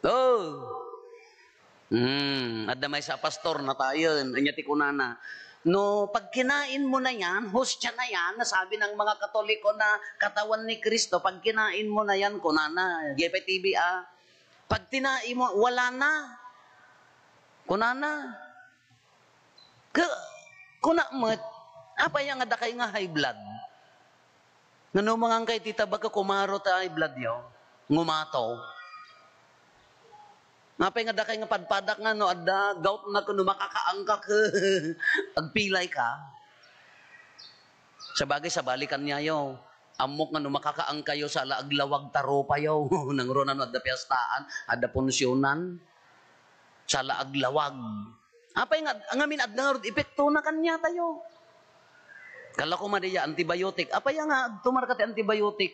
Oh. Hmm, adda maysa a pastor, natayen, ania ti kunana? "No pagkinain mo na yan, hostia na yan, nasabi ng mga Katoliko na katawan ni Kristo, pagkinain mo na yan," kunana. Diay pay T V, ah. "Pagtinae mo, wala na," kunana. Ke-, kuna met, apay nga dakay nga high blood? Nga no mangan kay ti tabak, kumaro ti high blood yo, ngumato. Apay nga dakay nga padpadak nga no adda gout na, no makakaangka, agpilay ka? Sabagay, sabali kaniayo. Ammok nga no makakaangkayo, sala aglawag ta rupayo. Nangruna no adda piestaan, adda punsionan, sala aglawag. Apay nga, ngamin adda ngarud epektona kaniatayo? Kala ko madi diay antibiotic. Apay nga agtumar ka ti antibiotic?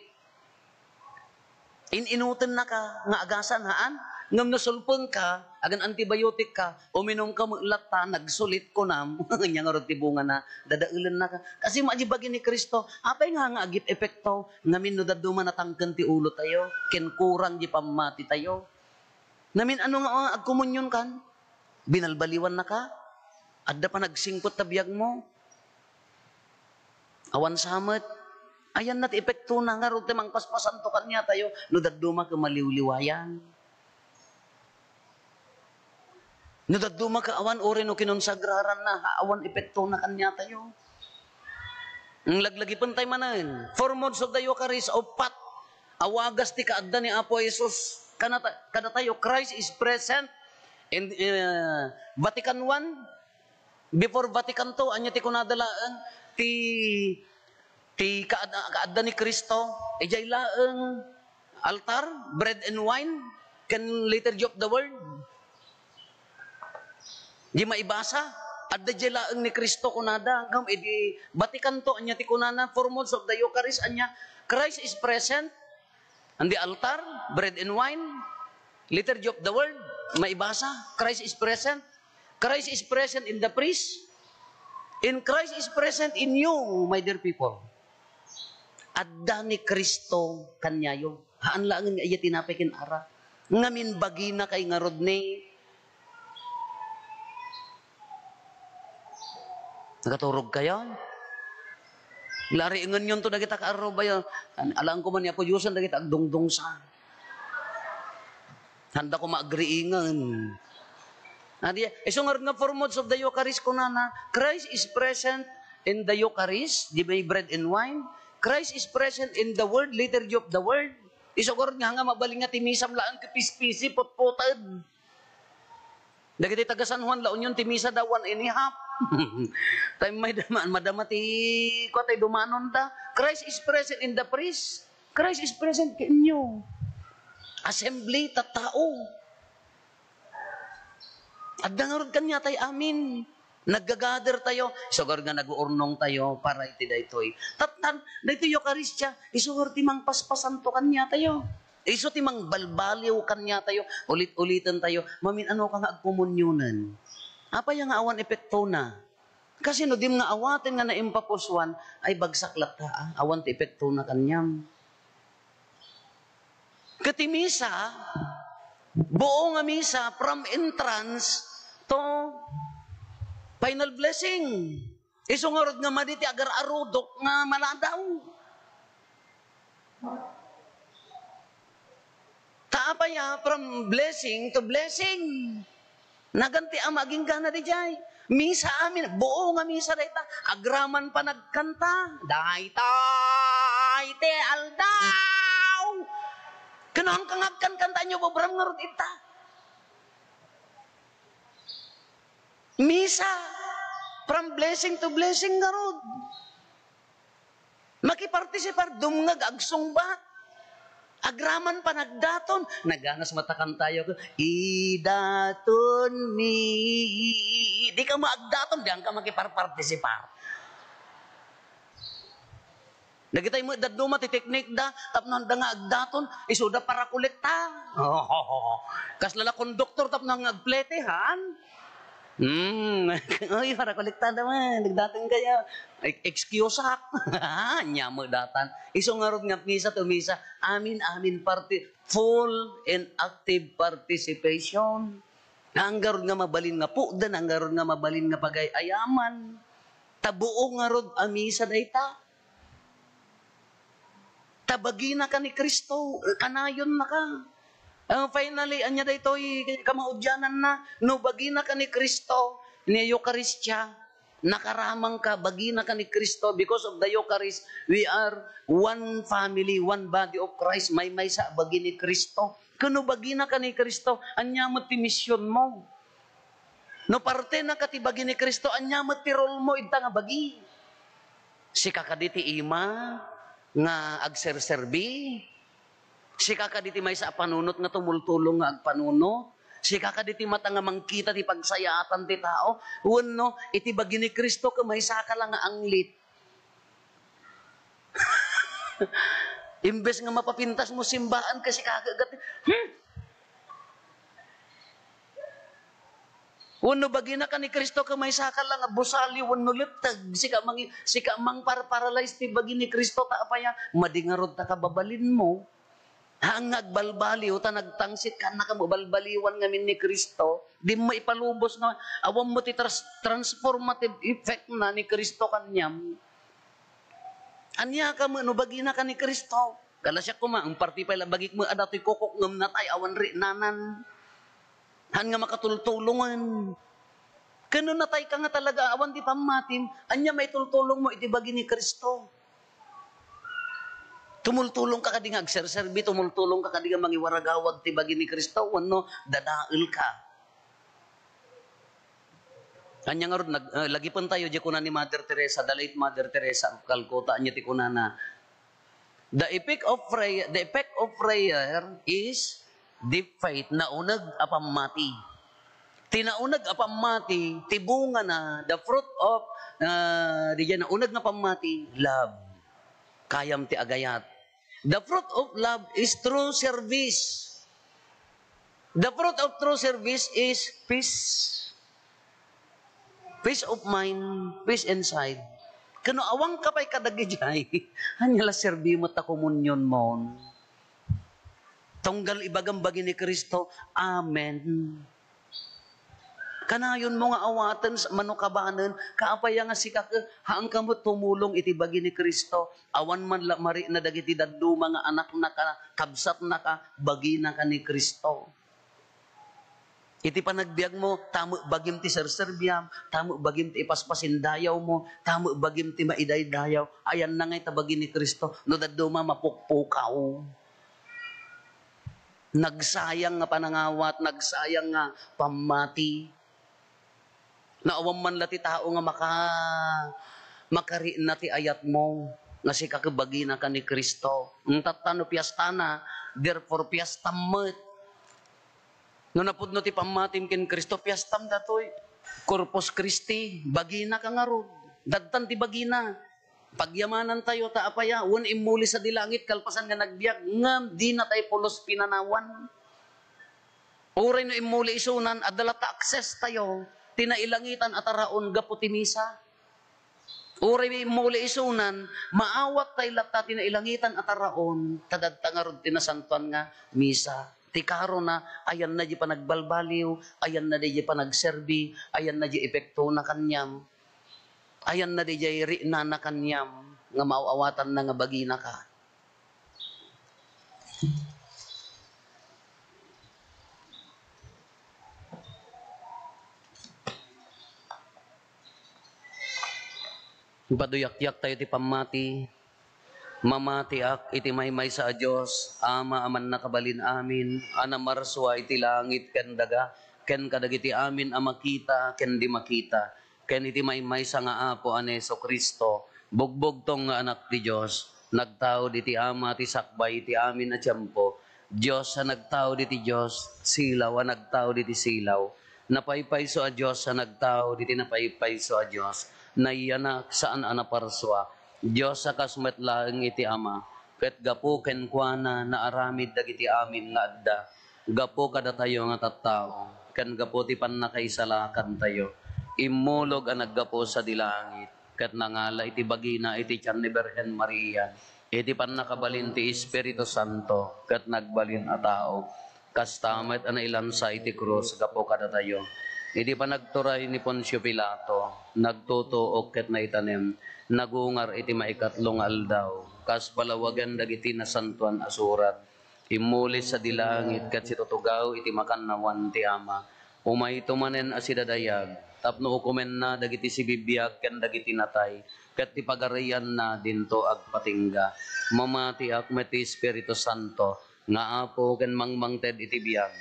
In-inutennaka nga agasan, haan? Ngem no sulpeng ka, agan antibiotic ka, uminum ka met latta, nagsulit kunam. Ania ngarud ti bungana? Dadaelennaka. Kasi madi bagi ni Cristo, apay nga nga agip-epekto? Ngamin no dadduma natangken ti ulotayo, ken kurang ti pammatitayo. Ngamin ano nga agkomunionkan? Binalbaliwannaka? Adda panagsingpet ta biagmo? Awan sa met. Ayanna ti epektona ngarud ti mangpaspasanto kaniatayo no dadduma ket maliwliwayan. No dadduma ket awan uray no kinonsagraranna, awan epektona kaniatayo. Ang laglagipentay manen, four modes of the Eucharist, uppat a wagas ti kaadda ni Apo Jesus. Kanata-, kadatayo, Christ is present in, uh, Vatican One. Before Vatican Two, ania ti kunada laeng ti, ti kaad-, kaadda ni Cristo? Idiay laeng altar, bread and wine, ken Liturgy of the Word. Di maibasa, adda diay laeng ni Cristo kunada, ngem idi Vatican Two, ania ti kunana, four modes of the Eucharist, ania, Christ is present, and the altar, bread and wine, Liturgy of the Word, maibasa, Christ is present. Christ is present in the priest. And Christ is present in you, my dear people. Adda ni Cristo kaniayo. Haan laengen nga iya tinapay ken arak. Ngamin bagina kay ngarud ni Nakaturog kayo? Lariengenyon to dagita kaarrubayo. Alaen ko man ni Apo Diosen dagita agdungdungsa. Handa ko maagriingen. Adi, isu ngarud nga four modes of the Eucharist, kunana, Christ is present in the Eucharist, di may bread and wine. Christ is present in the Word, Liturgy of the Word. Isu ngarud nga, nga mabalin nga ti misam laeng ket pispisi, putputed. Dagiti taga San Juan La Union, ti misa da one and a half. Tay may dama-, madama ti, kua tay dumanon da. Christ is present in the priest. Christ is present kenyo. Assembly, tattao. Adda ngarud kaniatay amin. Naggagader tayo, sugar nga naguurnong tayo para iti daytoy. Tattan, daytoy Eukaristia, isugar ti mangpaspasanto kaniatayo. Isu ti mangbalbaliw kaniatayo, ulit-uliten tayo, mamin-ano ka nga agkomunionen. Apay nga awan epektona? Kasi no dim nga awaten nga naimpapusuan, ay bagsak latta, ah. Awan ti epektona kaniam. Ket ti misa, buo nga misa from entrance to final blessing. Isu ngarud nga madi ti agar-arudok nga maladaw. Ta apay a, from blessing to blessing. Nagan ti Ama aginggana didiay. Misa amin, buo nga misa dayta. Agraman panagkanta. Daytay ti aldaw. Kano, haanka nga agkankantaenyo, babram ngarud ita. Misa, from blessing to blessing ngarud. Makipartisipar, dumngeg, agsungbat. Agraman panagdaton. Naganas matakan tayo. Idaton mi. Di ka maagdaton, di ka makiparpartisipar. Dagitay met dadduma ti teknikda tapno adda nga agdaton, isuda parakolekta. Kasla la konduktor tapno nga agplete, haan? Hmm. Uy, parakolekta naman, nagdaton kayo. Ek-, excuseak. Anya met datan. Isu ngarud nga misa to misa, amin, amin, parti-, full and active participation. Nanggarud nga mabalin nga pudden, nanggarud nga mabalin nga pagay-ayaman. Ta buo ngarud a misa dayta. Ta baginaka ni Cristo, kanayonnaka. Ah, finally, ania daytoy kamaudiananna? No baginaka ni Cristo, ni Eukaristia, nakaramangka, baginaka ni Cristo. Because of the Eucharist, we are one family, one body of Christ. Maymaysa a bagi ni Cristo. Ken no baginaka ni Cristo, ania met ti misionmo? No partenaka ti bagi ni Cristo, ania met ti rolmo ita nga bagi? Sika kadi ti ima nga agserserbi? Sika kadi ti maysa a panunot nga tumultulong nga agpanunot? Sika kadi ti mata nga mangkita ti pagsayaatan ti tao? Wenno, iti bagi ni Cristo, ket maysaka la nga anglit? Imbes nga mapapintas mo simbaan, kasi kagagat, hmm? Wenno baginaka ni Cristo, ket maysaka la nga busali wenno letteg, sika mangi-, sika mangpar-paralyze ti bagi ni Cristo, ta apay a, madi ngarud ta kababalinmo. Haan nga agbalbaliw, ta nagtangsit, kaannaka met balbaliwan ngamin ni Cristo. Dimmo ipalubos nga, awan mo ti tras-, transformative effect na ni Cristo kaniam. Ania ka met no baginaka ni Cristo? Kalasiak koma, ang parti pay la bagik met a datoy kukok ngem natay, awan riknanan. Haan nga makatultulongen. Ken no natay ka nga talaga, awan ti pammatim, ania maitultulong mo iti bagi ni Cristo? Tumultulong ka kadi nga agserserbi, tumultulong ka kadi nga mangiwaragawag ti bagi ni Cristo, wenno dadael ka? Ania ngarud, nag-, eh, lagipen tayo, di kuna ni Mother Teresa, the late Mother Teresa of Calcutta, ania ti kunana? The effect of prayer, the effect of prayer is deep faith, nauneg a pammati. Ti nauneg a pammati, ti bungana, the fruit of, ah, di dyan, nauneg nga pammati, love. Kayam ti agayat. The fruit of love is true service. The fruit of true service is peace. Peace of mind, peace inside. Ken no awan ka pay kadagijay, ania la serbi met ta komunionmon? Tunggal ibagam bagi ni Cristo, amen. Kanayonmo nga awaten s-, mano kabanen, kaapay a nga sika ket, haanka met tumulong iti bagi ni Cristo. Awan man la marikna dagiti dadduma nga anaknaka, kabsatnaka, baginaka ni Cristo. Iti panagbiagmo, ta met bagim ti serserbiam, ta met bagim ti ipaspasindayawmo, ta met bagim ti maidaydayaw. Ayanna ngay ta bagi ni Cristo, no dadduma mapukpukaw. Nagsayang nga panangawat, nagsayang nga pammati. Naawan man la ti tao nga maka-, makarikna ti ayatmo, nga sika ket baginaka ni Cristo. Eng, tatta no piastana, therefore piastam met. No napudno ti pammatim ken Cristo, piastam datoy. Corpus Christi, baginaka ngarud. Dadtan ti bagina. Pagyamanan tayo, ta apay a, wen immuli sadi langit, kalpasan nga nagbiag, ngem dina tayo pulos pinanawan. Uray no immuli isunan, adda latta access tayo, ti nailangitan a taraon gapu ti misa. Uray immuli isunan, maawat tayo latta ti nailangitan a taraon, ta dadta ngarud ti nasantoan nga misa. Ti karona, ayanna di panagbalbaliw, ayanna di panagserbi, ayanna di epektona kaniam. Ayanna di jay riknana kaniam nga maaw-awatanna nga baginaka. Ipaduyakyak tayo ti pammati. Mamatiak iti maymaysa a Dios, Ama a mannakabalin amin, a namarsua iti langit ken daga, ken kadagiti amin a makita ken di makita, ken iti maymaysa nga Apo a ni Jesu-Cristo, bugbugtong nga Anak ti Dios, nagtaud iti Ama ti sakbay iti amin a tiempo, Dios a nagtaud iti Dios, silaw a nagtaud iti silaw, napaypayso a Dios a nagtaud iti napaypayso a Dios, nayanak saan a naparsua, Dios a kas met laeng iti Ama, ket gapu kenkuana naaramid dagiti amin nga adda, gapu kadatayo nga tattao, ken gapu ti pannakaisalakantayo, immulog a naggapu sadi langit, ket nangala iti bagina iti tian ni Birhen Maria, iti pannakabalin ti Espiritu Santo, ket nagbalin a tao. Kasta met a nailansa iti krus gapu kadatayo. Iti panagturay ni Poncio Pilato, nagtutuok ket naitanem, nagungar iti maikatlo nga aldaw, kas palawagen dagiti Nasantoan a Surat. Immuli sadi langit ket situtugaw iti makannawan ti Ama. Umayto manen a sidadayag, tapno ukomenna dagiti sibibiag ken dagiti natay, ket ti pagarianna dinto agpatingga. Mamatiak met ti Espiritu Santo, nga Apo ken mangmangted iti biag.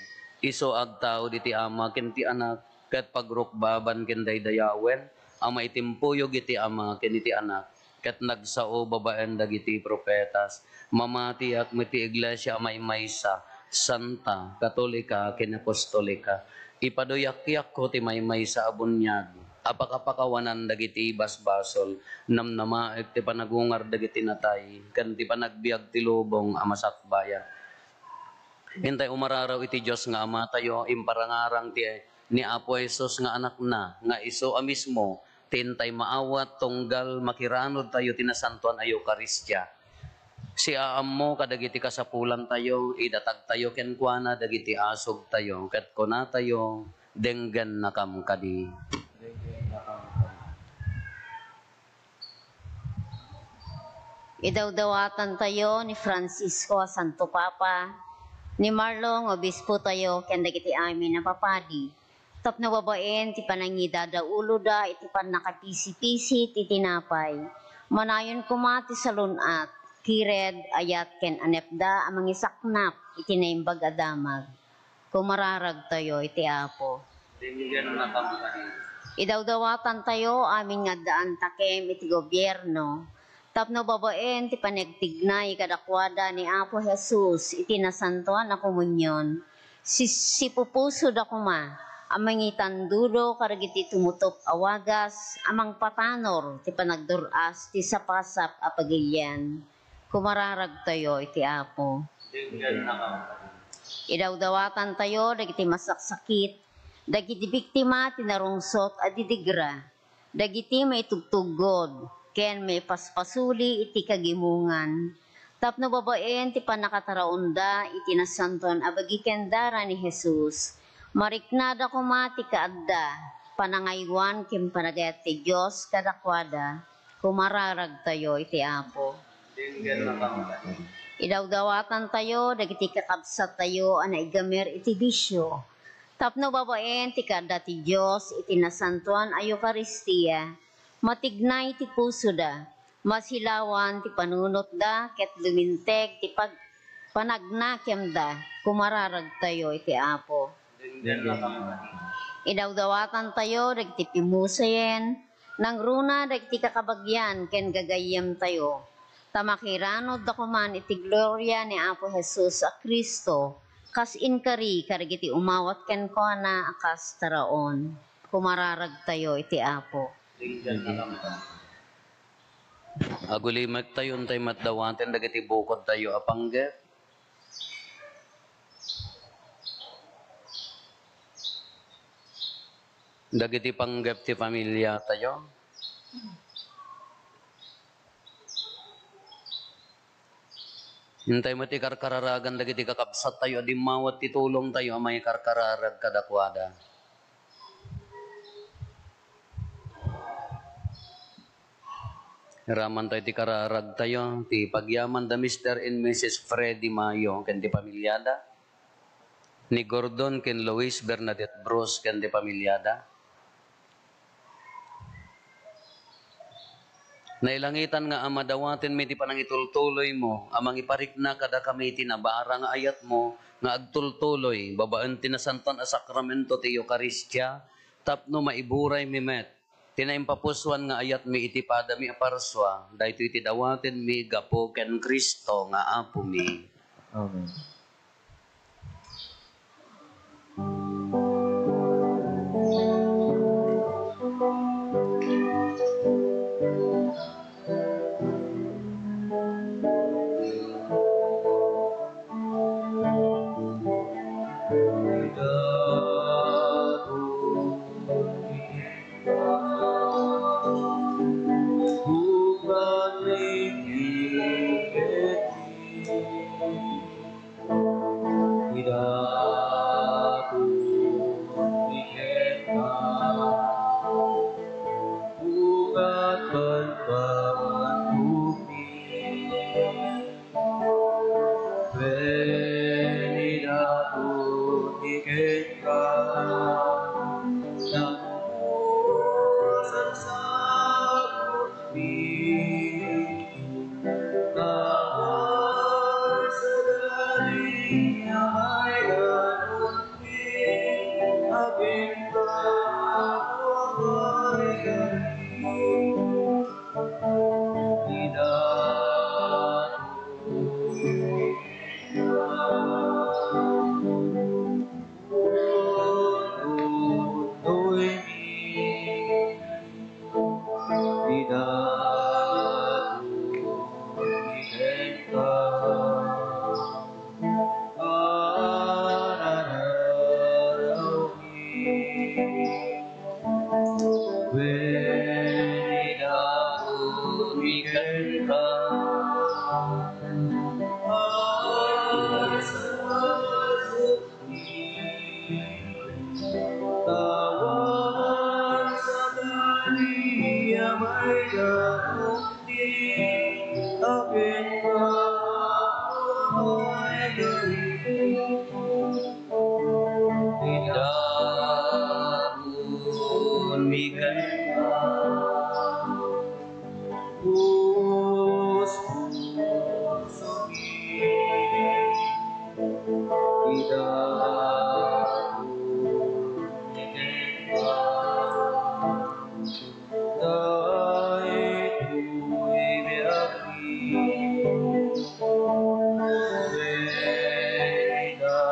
Isu agtaud iti Ama ken ti Anak, ket pagrukbaban ken daydayawen a maitimpuyog iti Ama ken iti Anak, ket nagsao babaen dagiti profetas. Mamatiak met ti iglesia a maymaysa, santa, katolika, ken apostolika. Ipaduyakyakko ti maymaysa a buniag a pakapakawanan dagiti basbasol, namnamaek ti panagungar dagiti natay, ken ti panagbiag ti lubong a masakbayan. Intay umararaw iti Dios nga Amatayo, imparangarang ti ni Apo Jesus nga Anakna, nga isu a mismo ti intay maawat tunggal makiranudtayo ti Nasantoan a Eukaristia. Siaammo kadagiti kasapulantayo, idatagtayo kenkuana dagiti asugtayo, ket kunatayo, "Denggennakam kadi." Idawdawatantayo ni Francisco a Santo Papa, ni Marlon nga Obispotayo, ken dagiti amin a papadi, tapno babaen ti panangidadauloda iti pannakapisipisi ti tinapay, manayon koma ti salun-at, kired, ayat, ken anepda a mangisaknap iti Naimbag a Damag. Kumararagtayo iti Apo. Denggennakam kadi. Idawdawatantayo amin nga addaan takem iti gobierno, tapno babaen ti panagtignay kadakuada ni Apo Jesus iti Nasantoan a Komunion, si-, sipupusoda koma a mangitandudo kadagiti tumutop a wagas a mangpatanor ti panagdur-as ti sapasap a pagilian. Kumararagtayo iti Apo. Denggennakam. Idawdawatantayo dagiti masaksakit, dagiti biktima ti narungsot a didigra, dagiti maitugtuggod, ken maipaspasuli iti kagimongan, tapno babaen ti pannakataraonda iti nasantoan a bagi ken dara ni Jesus, mariknada koma ti kaadda, panangaywan ken panagayat ti Dios kadakuada. Kumararagtayo iti Apo. Idawdawatantayo dagiti kakabsattayo a naigamer iti bisio, tapno babaen ti kaadda ti Dios iti nasantoan a Eukaristia, matignay ti pusoda, masilawan ti panunotda, ket luminteg ti pag-, panagnakiamda. Kumararagtayo iti Apo. Idawdawatantayo dagiti pimusayen, nangruna dagiti kakabagian ken gagayyemtayo, ta makiranudda koman iti gloria ni Apo Jesus a Cristo, kas inkari kadagiti umawat kenkuana a kas taraon. Kumararagtayo iti Apo. Agulimektayo intay met dawaten dagiti bukodtayo a panggep. Dagiti panggep ti familiatayo. Intay met ikarkararagan dagiti kakabsattayo a dimmawat ti tulongtayo a mangikarkararag kadakuada. Iramantayo ti kararagtayo, ti pagyaman da Mister and Missus Freddy Mayo ken ti pamiliada, ni Gordon ken Luis Bernadette Bruce ken ti pamiliada. Nailangitan nga Ama, dawatenmi ti panangitultuloymo a mangiparikna kadakami ti nabara nga ayatmo nga agtultuloy babaen ti nasantoan a sakramento ti Eukaristia tapno maiburaymi met ti naimpapusoan nga ayatmi iti padami a parsua, daytoy ti dawatenmi gapu ken Cristo nga Apomi. Amen. kenka, tapno sagsagutmi, awan sabali a maidaton. Awan sabali a maidaton ti akin nga maidaton. Idaton mi kenka. Puspusomi. Idaton mi kenka. Daytoy biagmi.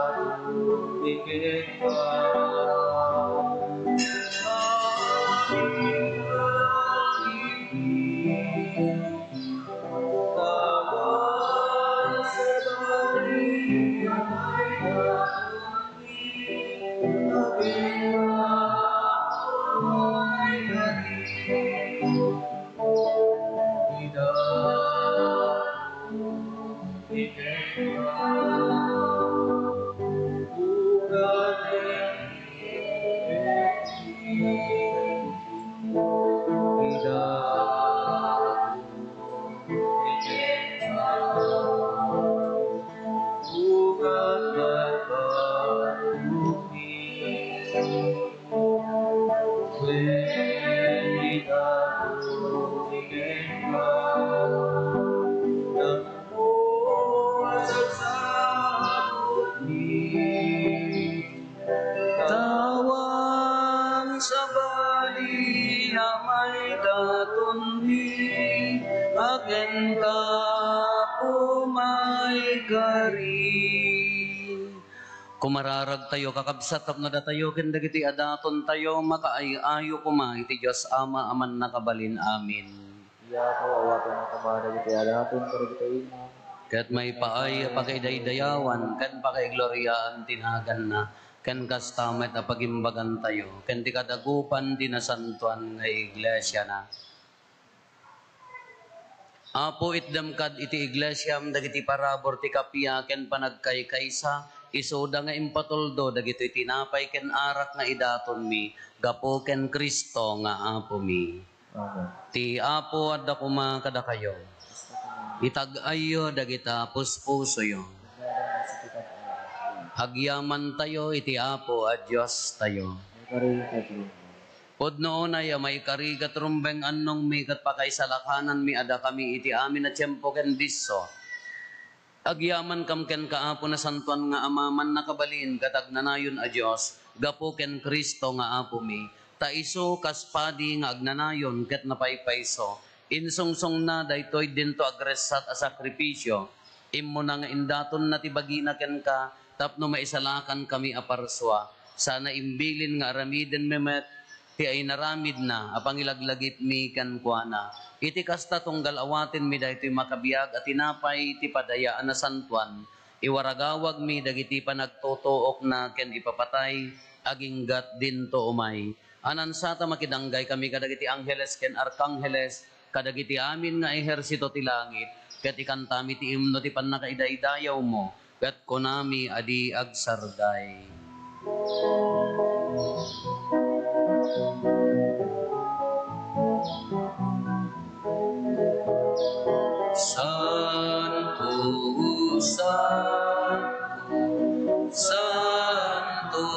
Idaton mi kenka. Awan sabali a maidaton mi, a kenka Apo maikari. Kumararagtayo, kakabsat, tapno datayo ken dagiti adatontayo makaay-ayo koma iti Dios Ama a Mannakabalin. Amen. Diak, awaten koma dagiti adaton kadagiti imam. Ket maipaay a pakaidaydayawan ken pakaigloriaan ti naganna, ken kasta met a pagimbagantayo ken ti kadagupan ti nasantoan nga iglesiana. Apo, itdem kad iti iglesiam dagiti parabur ti kappia ken panagkaykaysa, isuda nga impatuldo dagitoy tinapay ken arak nga idatonmi gapu ken Cristo nga Apomi. Amen. Ti Apo adda koma kadakayo. Itag-ayyo dagita puspusoyo. Agyamantayo iti Apo a Diostayo. Pudno unay a maikari ket rumbeng annongmi ket pakaisalakananmi a dakami iti amin a tiempo ken disso. Agyamankam kenka, Apo, nasantoan nga Ama, mannakabalin ket agnanayon a Dios, gapu ken Cristo nga Apomi, ta isu kas padi nga agnanayon ket napaypayso, insungsongna daytoy dinto agressat a sakrifisio. Immuna nga indatonna ti bagina kenka tapno maisalakankami a parsua. Sana imbilin nga aramidenmi met ti inaramidna a pangilaglagipmi kenkuana. Iti kasta, tunggal awatenmi daytoy makabiag a tinapay ti padaya a nasantoan, iwaragawagmi dagiti panagtutuokna ken ipapatay aginggat dinto umay. Anansata makidanggay kami kadagiti angheles ken arkangheles, kadagiti amin nga ehersito ti langit, ket ikantami ti imno ti pannakaidaydayawmo, ket kunami a di agsarday. Santo, santo, santo.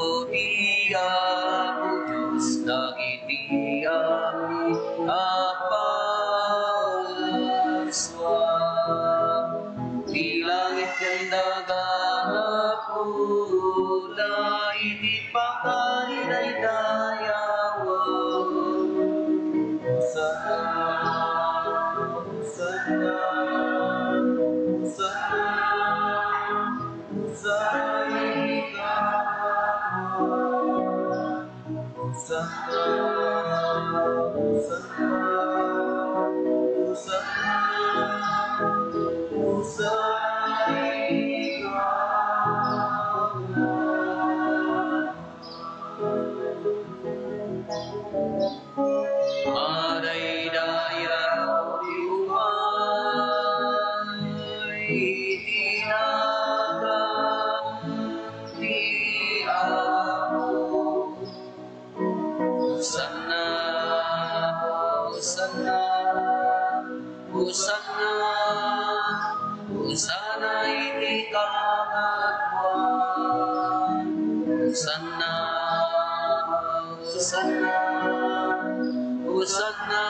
Apo Dios dagiti amin a parsua. Ti langit ken daga, Apo, iti pakaidaydayaw. Hosanna, Hosanna, Hosanna, Hosanna. Hosanna, Hosanna, Hosanna, Hosanna. Madaydayaw ti umay iti nagan ti Apo. Hosanna, Hosanna, Hosanna, Hosanna iti kangatoan. Hosanna, Hosanna, Hosanna,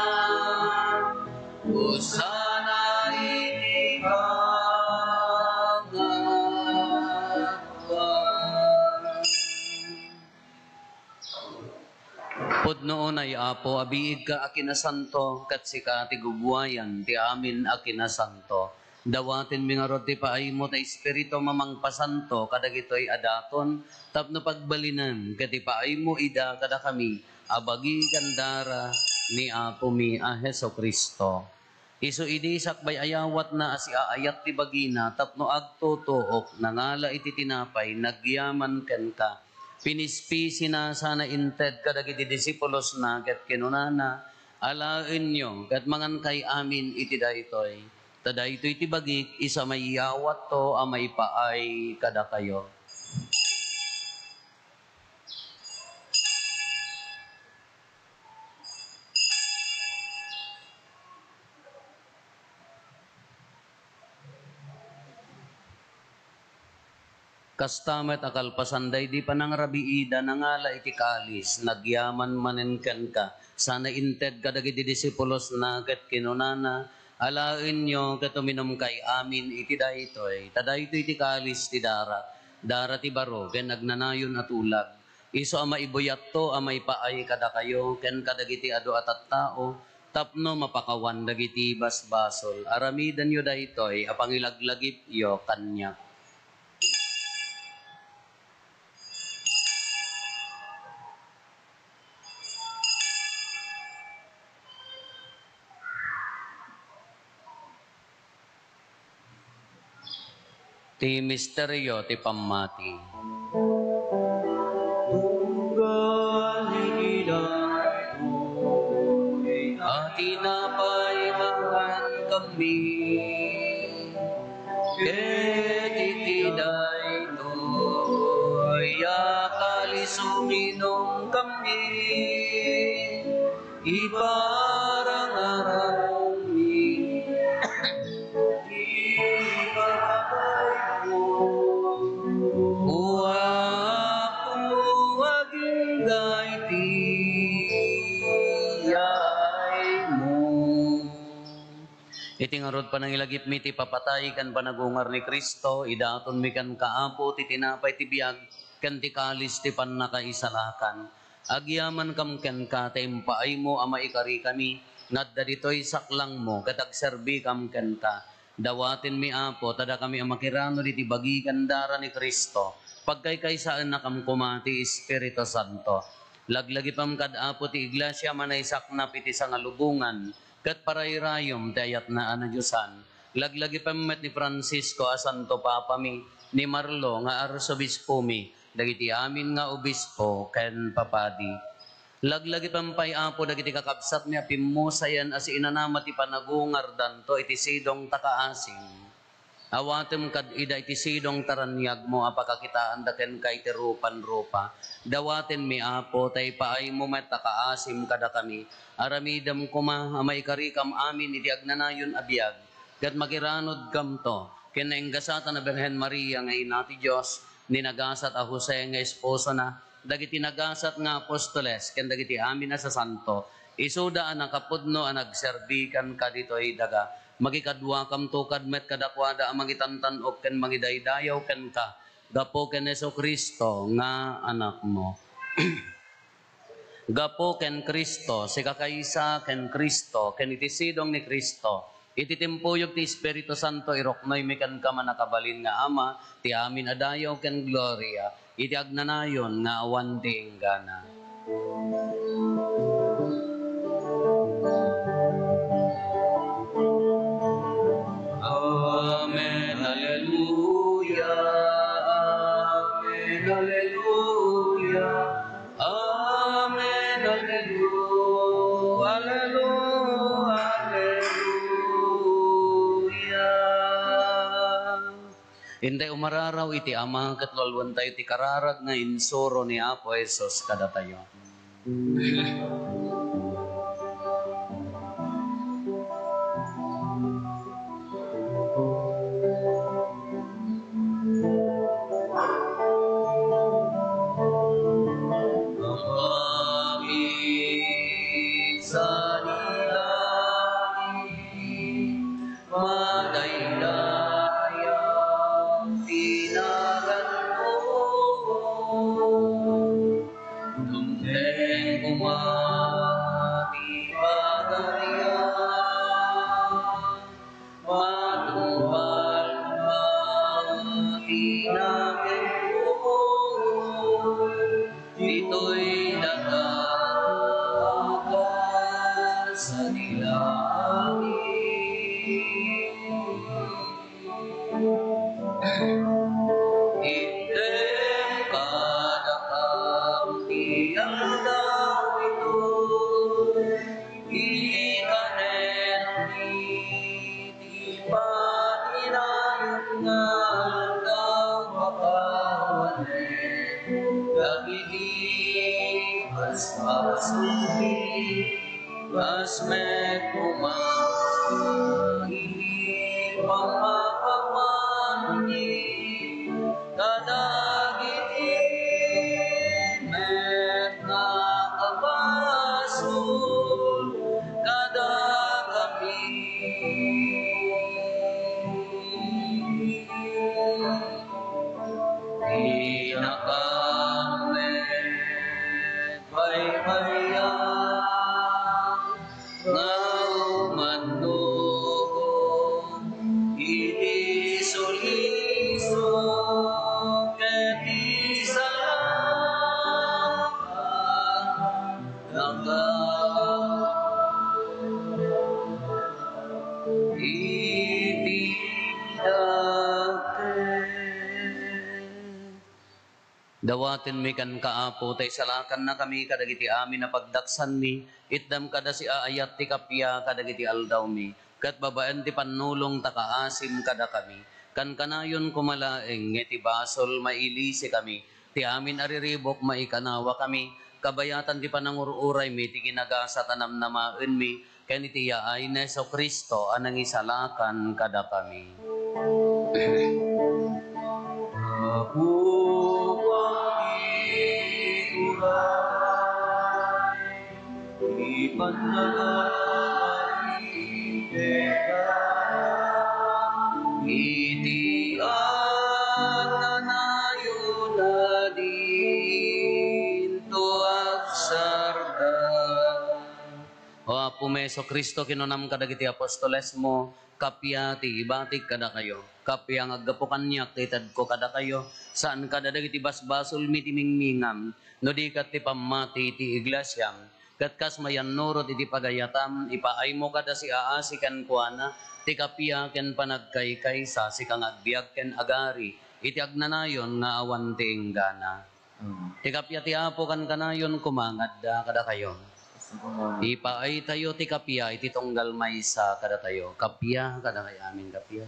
Hosanna iti kangatoan. Pudno unay, Apo, a biigka a kinasanto, ket sika ti gugwayan ti amin a kinasanto. Dawatenmi ngarud ti paaymo ti Espiritum a mangpasanto kadagitoy a daton tapno pagbalinen ket ipaaymo ida kadakami a bagi ken dara ni Apomi a Jesu-Cristo. Isu idi sakbay ayawatna a siaayat ti bagina tapno agtutuok, nangala iti tinapay, nagyaman kenka, pinispisina sana inted kadagiti disipulosna ket kinunana, "Alaenyo ket mangankay amin iti daytoy, ta daytoy ti bagik, isu a maiyawatto a maipaay kadakayo." Kasta met a kalpasan daydi panangrabiida, nangala iti kalis, nagyaman manen kenka, sana inted kadagiti disipulosna ket kinunana, "Alaenyo ket uminumkay amin iti daytoy, ta daytoy ti kalis ti darak, dara ti baro ken agnanayon a tulag." Isu a maibuyatto a maipaay kadakayo ken kadagiti adu a tattao tapno mapakawan dagiti basbasol. Aramidenyo daytoy a pangilaglagipyo kaniak. Ti misterio ti pammati. Tunggal iti daytoy a tinapay mangankami, ket iti daytoy a kalis uminumkami, iparangaranmi ti ipapatayko. O Apo, agingga iti yaaymo. Iti ngarud, panangilagipmi ti papatay ken panagungar ni Cristo, idatonmi kenka, Apo, ti tinapay ti biag ken ti kalis ti pannakaisalakan. Agyamankam kenka ta impaaymo a maikarikami nga adda ditoy saklangmo ket agserbikam kenka. Dawatenmi, Apo, ta dakami a makiranod iti bagi ken dara ni Cristo, pagkaykaysaennakam koma ti Espiritu Santo. Laglagipem kad, Apo, ti iglesia a manaysaknap iti sangalubongan ket parayrayom ti ayatna a nadiosan. Laglagipem met ni Francisco a Santo Papami, ni Marlo nga Arsobispomi, dagiti amin nga obispo ken papadi. Laglagipem pay, Apo, dagiti kakabsatmi a pimmusayen a siinanama ti panagungardanto iti sidong ta kaasim. Awatem kad ida iti sidong ta raniagmo a pakakitaanda kenka iti rupan-rupa. Dawatenmi, Apo, ta ipaaymo met a kaasim kadakami. Aramidem koma a maikarikam amin iti agnanayon a biag, ket makiranodkamto ken naingasatan a Birhen Maria nga Ina ti Dios, ni nagasat a Jose nga esposona, Dagiti nagasat nga apostoles ken dagiti amin a sasanto, isuda a nakapudno a nagserbi kenka ditoy daga. Mangikaduakam tukad met kadakuada a mangitantan-ok ken mangidaydayaw kenka gapu ken Jesu-Cristo nga Anakmo. Gapu ken Cristo, sikakaysa ken Cristo, ken iti sidong ni Cristo, iti timpuyog ti Espiritu Santo, iruknoymi kenka, mannakabalin nga Ama, ti amin a dayaw ken gloria, iti agnanayon nga awan ti inggana. Amen. Alleluia. Amen. Alleluia. Amen. Alleluia. Alleluia. Intay umararaw iti Ama ket lualuentayo ti kararag nga insuro ni Apo Jesus kadatayo. Madaydayaw ti naganmo. Dumteng koma ti Pagarian. Matungpal koma ti naganmo. Ditoy daga sadi langit. Item kadakam ti aldaw ito, iti kanen mi ti patinayon nga aldaw, pakawanen dagiti basbasolmi, kas met koma iti pammapapanmi kadagiti met nga kabasol kadakami. Inakam met paypayan nga umannugon iti sulisog ken ti salaknaka iti dapit. Dawatenmi kenka, Apo, ta isalakannakami kadagiti amin a pagdaksanmi. Itdam kada siaayat ti kappia kadagiti aldawmi, ket babaen ti pannulong ta kaasim kadakami. Kankanayon koma laeng nga iti basol mailisikami, ti amin a riribuk maikanawakami, kabayatan ti panangur-uraymi ti kinagasat a namnamaenmi, ken iti yaay ni Jesu-Cristo a nangisalakan kadakami. Apo, pagituray ti pannakabalin kenka iti agnanayon a dinto agsardeng. O Apomi Jesu-Cristo, kinunam kadagiti apostolesmo, kappia ti ibatik kadakayo. Kappia nga aggapu kaniak ti itedko kadakayo, saan kada dagiti basbasolmi ti mingmingam, no di ket ti pammati ti iglesiam. Ket kas mayannurot iti pagayatam, ipaaymo kada siaasi kenkuana ti kappia ken panagkaykaysa, sika nga agbiag ken agari iti agnanayon nga awan ti inggana. Ti kappia ti Apo kankanayon koma nga adda kadakayo. Ipaaytayo ti kappia iti tunggal maysa kadatayo. Kappia kadakayo amin, kappia.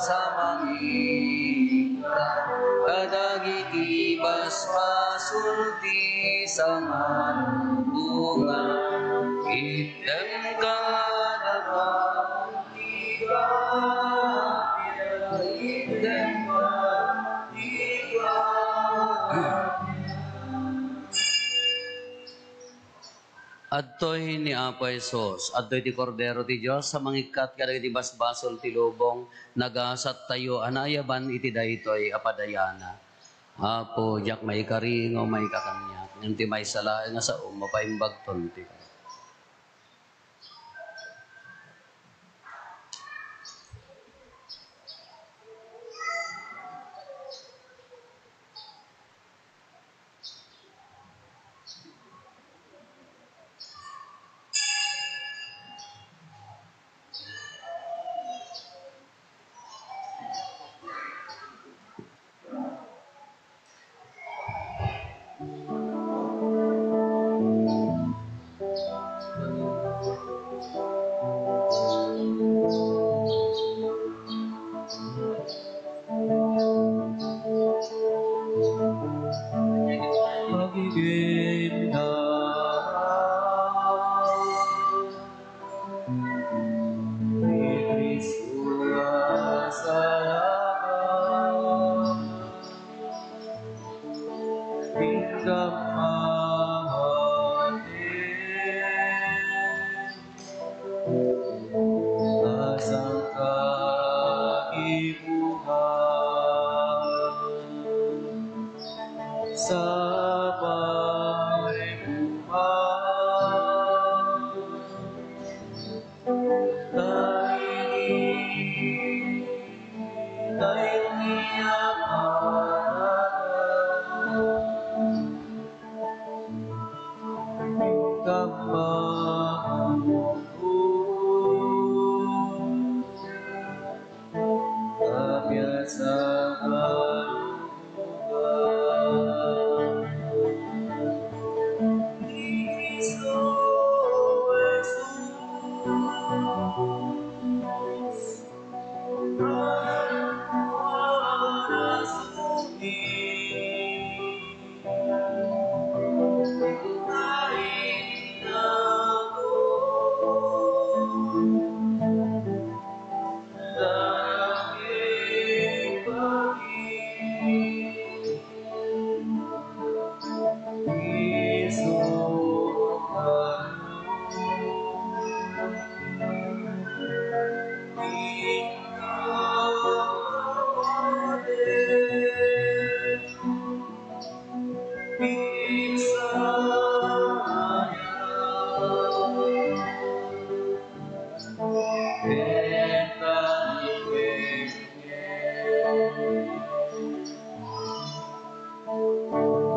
Sa mangikkat kadagiti basbasol ti sangalubongan, itdem kadakayo ti grasia, itdem kadakayo ti grasia. Adtoy ni Apo Jesus, adtoy ti Kordero ti Dios a mangikkat kadagiti basbasol ti lubong, nagasattayo a naayaban iti daytoy a padayana. Apo, diak maikari nga umayka kaniak, ngem ti maysa laeng a saom, mapaimbagton ti kari. Pagiging ni Cristo a salakan, inggam a manen a sangkaibuhan, sapay buman. Daydi, daydi a panagan, inggam a manen a piasan a lubong. Ni Cristo Jesus, a sumipnget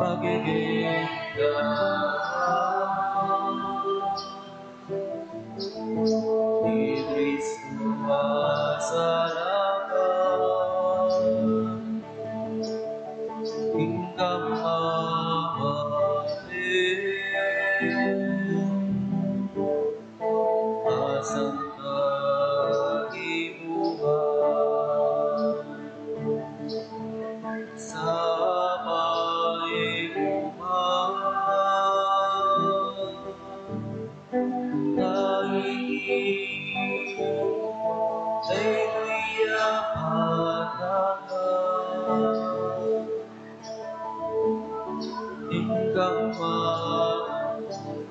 Pagiging ni Cristo a salakan, inggam a manen a sangkaibuhan, sapay buman. Daydi, daydi a panagan, inggam a manen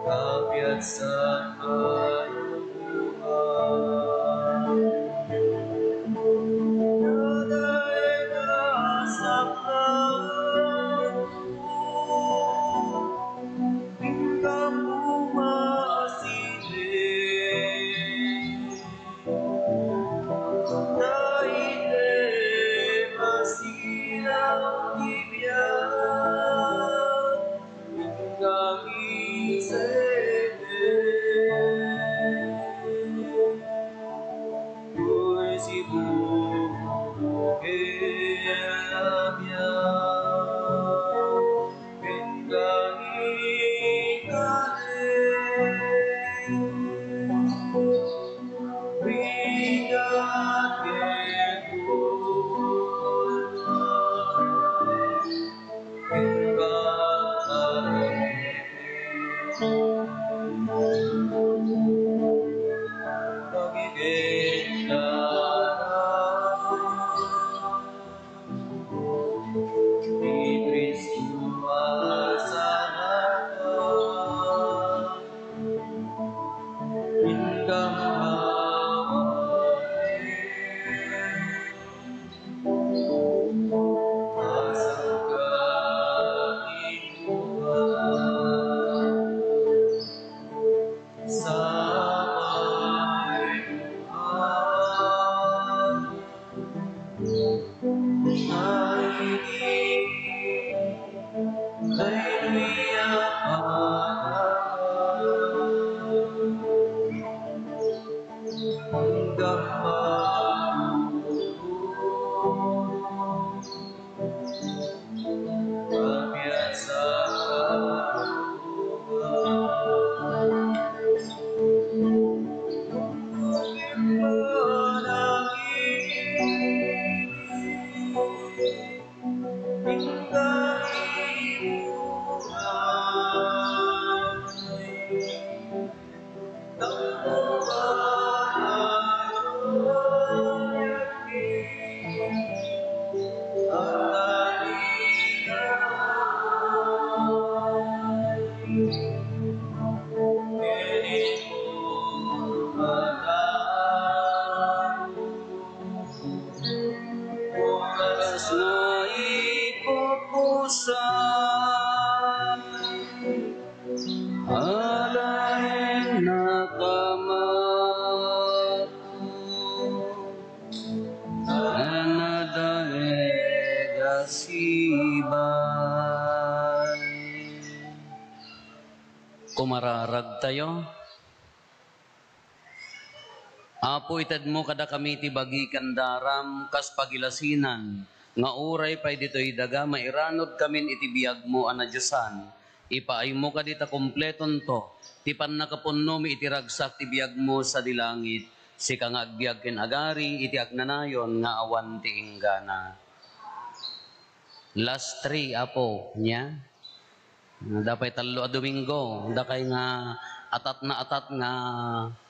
a piasan a lubong. Daydi a saknanto, inggam a masideg. Daydi a siak ti biag, inggam a masideg. Toy sibukok a biag, inggam a masideg. Oras nga ipupusan, alaen na kama, anadaeg a sibay. Kumararag tayo. Apo, itedmo kadakami ti bagi ken daram kas pagilasinan, nga uray pay ditoy daga, mairanudkamin iti biagmo a nadiosan. Ipaaymo kadi ta kompletonto ti pannakapunnomi iti ragsak ti biagmo sadi langit, sika nga agbiag ken agari iti agnanayon nga awan ti inggana. Last three, Apo, nia? Adda pay tallo a Domingo, dakay nga atat na atat nga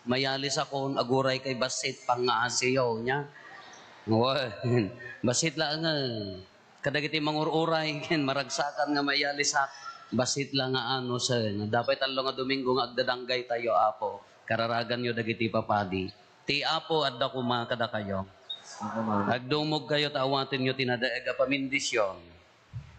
mayalisakon, aguray kay bassit pangngaasiyo, nia? Wen, bassit laeng, eh. Kadagiti mangur-uray ken maragsakan nga mayalisak, bassit la nga anusen. Adda pay tallo nga Domingo nga agdadanggaytayo, Apo. Kararaganyo dagiti papadi. Ti Apo adda koma kadakayo. Amen. Agdumogkayo ta awatenyo ti nadaeg a pamendisyon.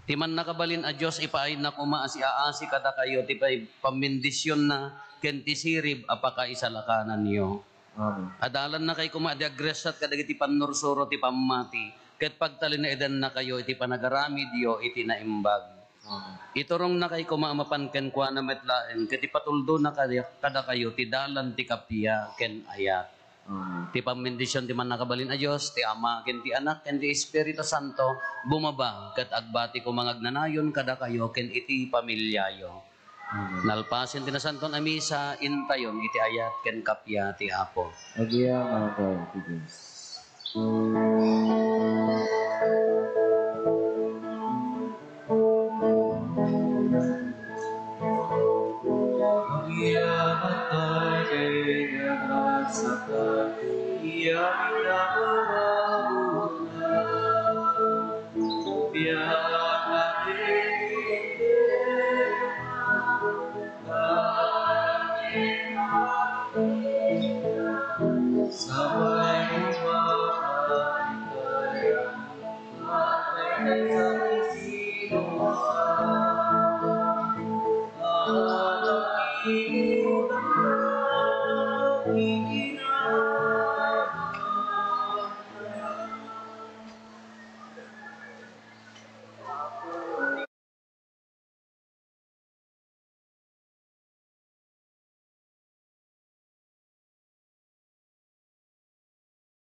Ti Mannakabalin a Dios ipaayna koma a siaasi kadakayo ti pay-, pamendisionna ken ti sirib a pakaisalakananyo. Amen. Adalannakay koma a di agresat kadagiti pannursuro ti pammati, ket pagtalinaedannakayo iti panagaramidyo iti naimbag. Amen. Iturongnakay koma a mapan kenkuana met laeng, ket ipatuldona kadi-, kadakayo ti dalan ti kappia ken ayat. Amen. Ti pammendision ti Mannakabalin a Dios, ti Ama, ken ti Anak, ken ti Espiritu Santo, bumaba ket agbati koma nga agnanayon kadakayo ken iti pamiliayo. Amen. Nalpasen ti Nasanton a Misa, intayon iti ayat ken kappia ti Apo. Agyamaw ti Dios. Agyamaw ti Dios.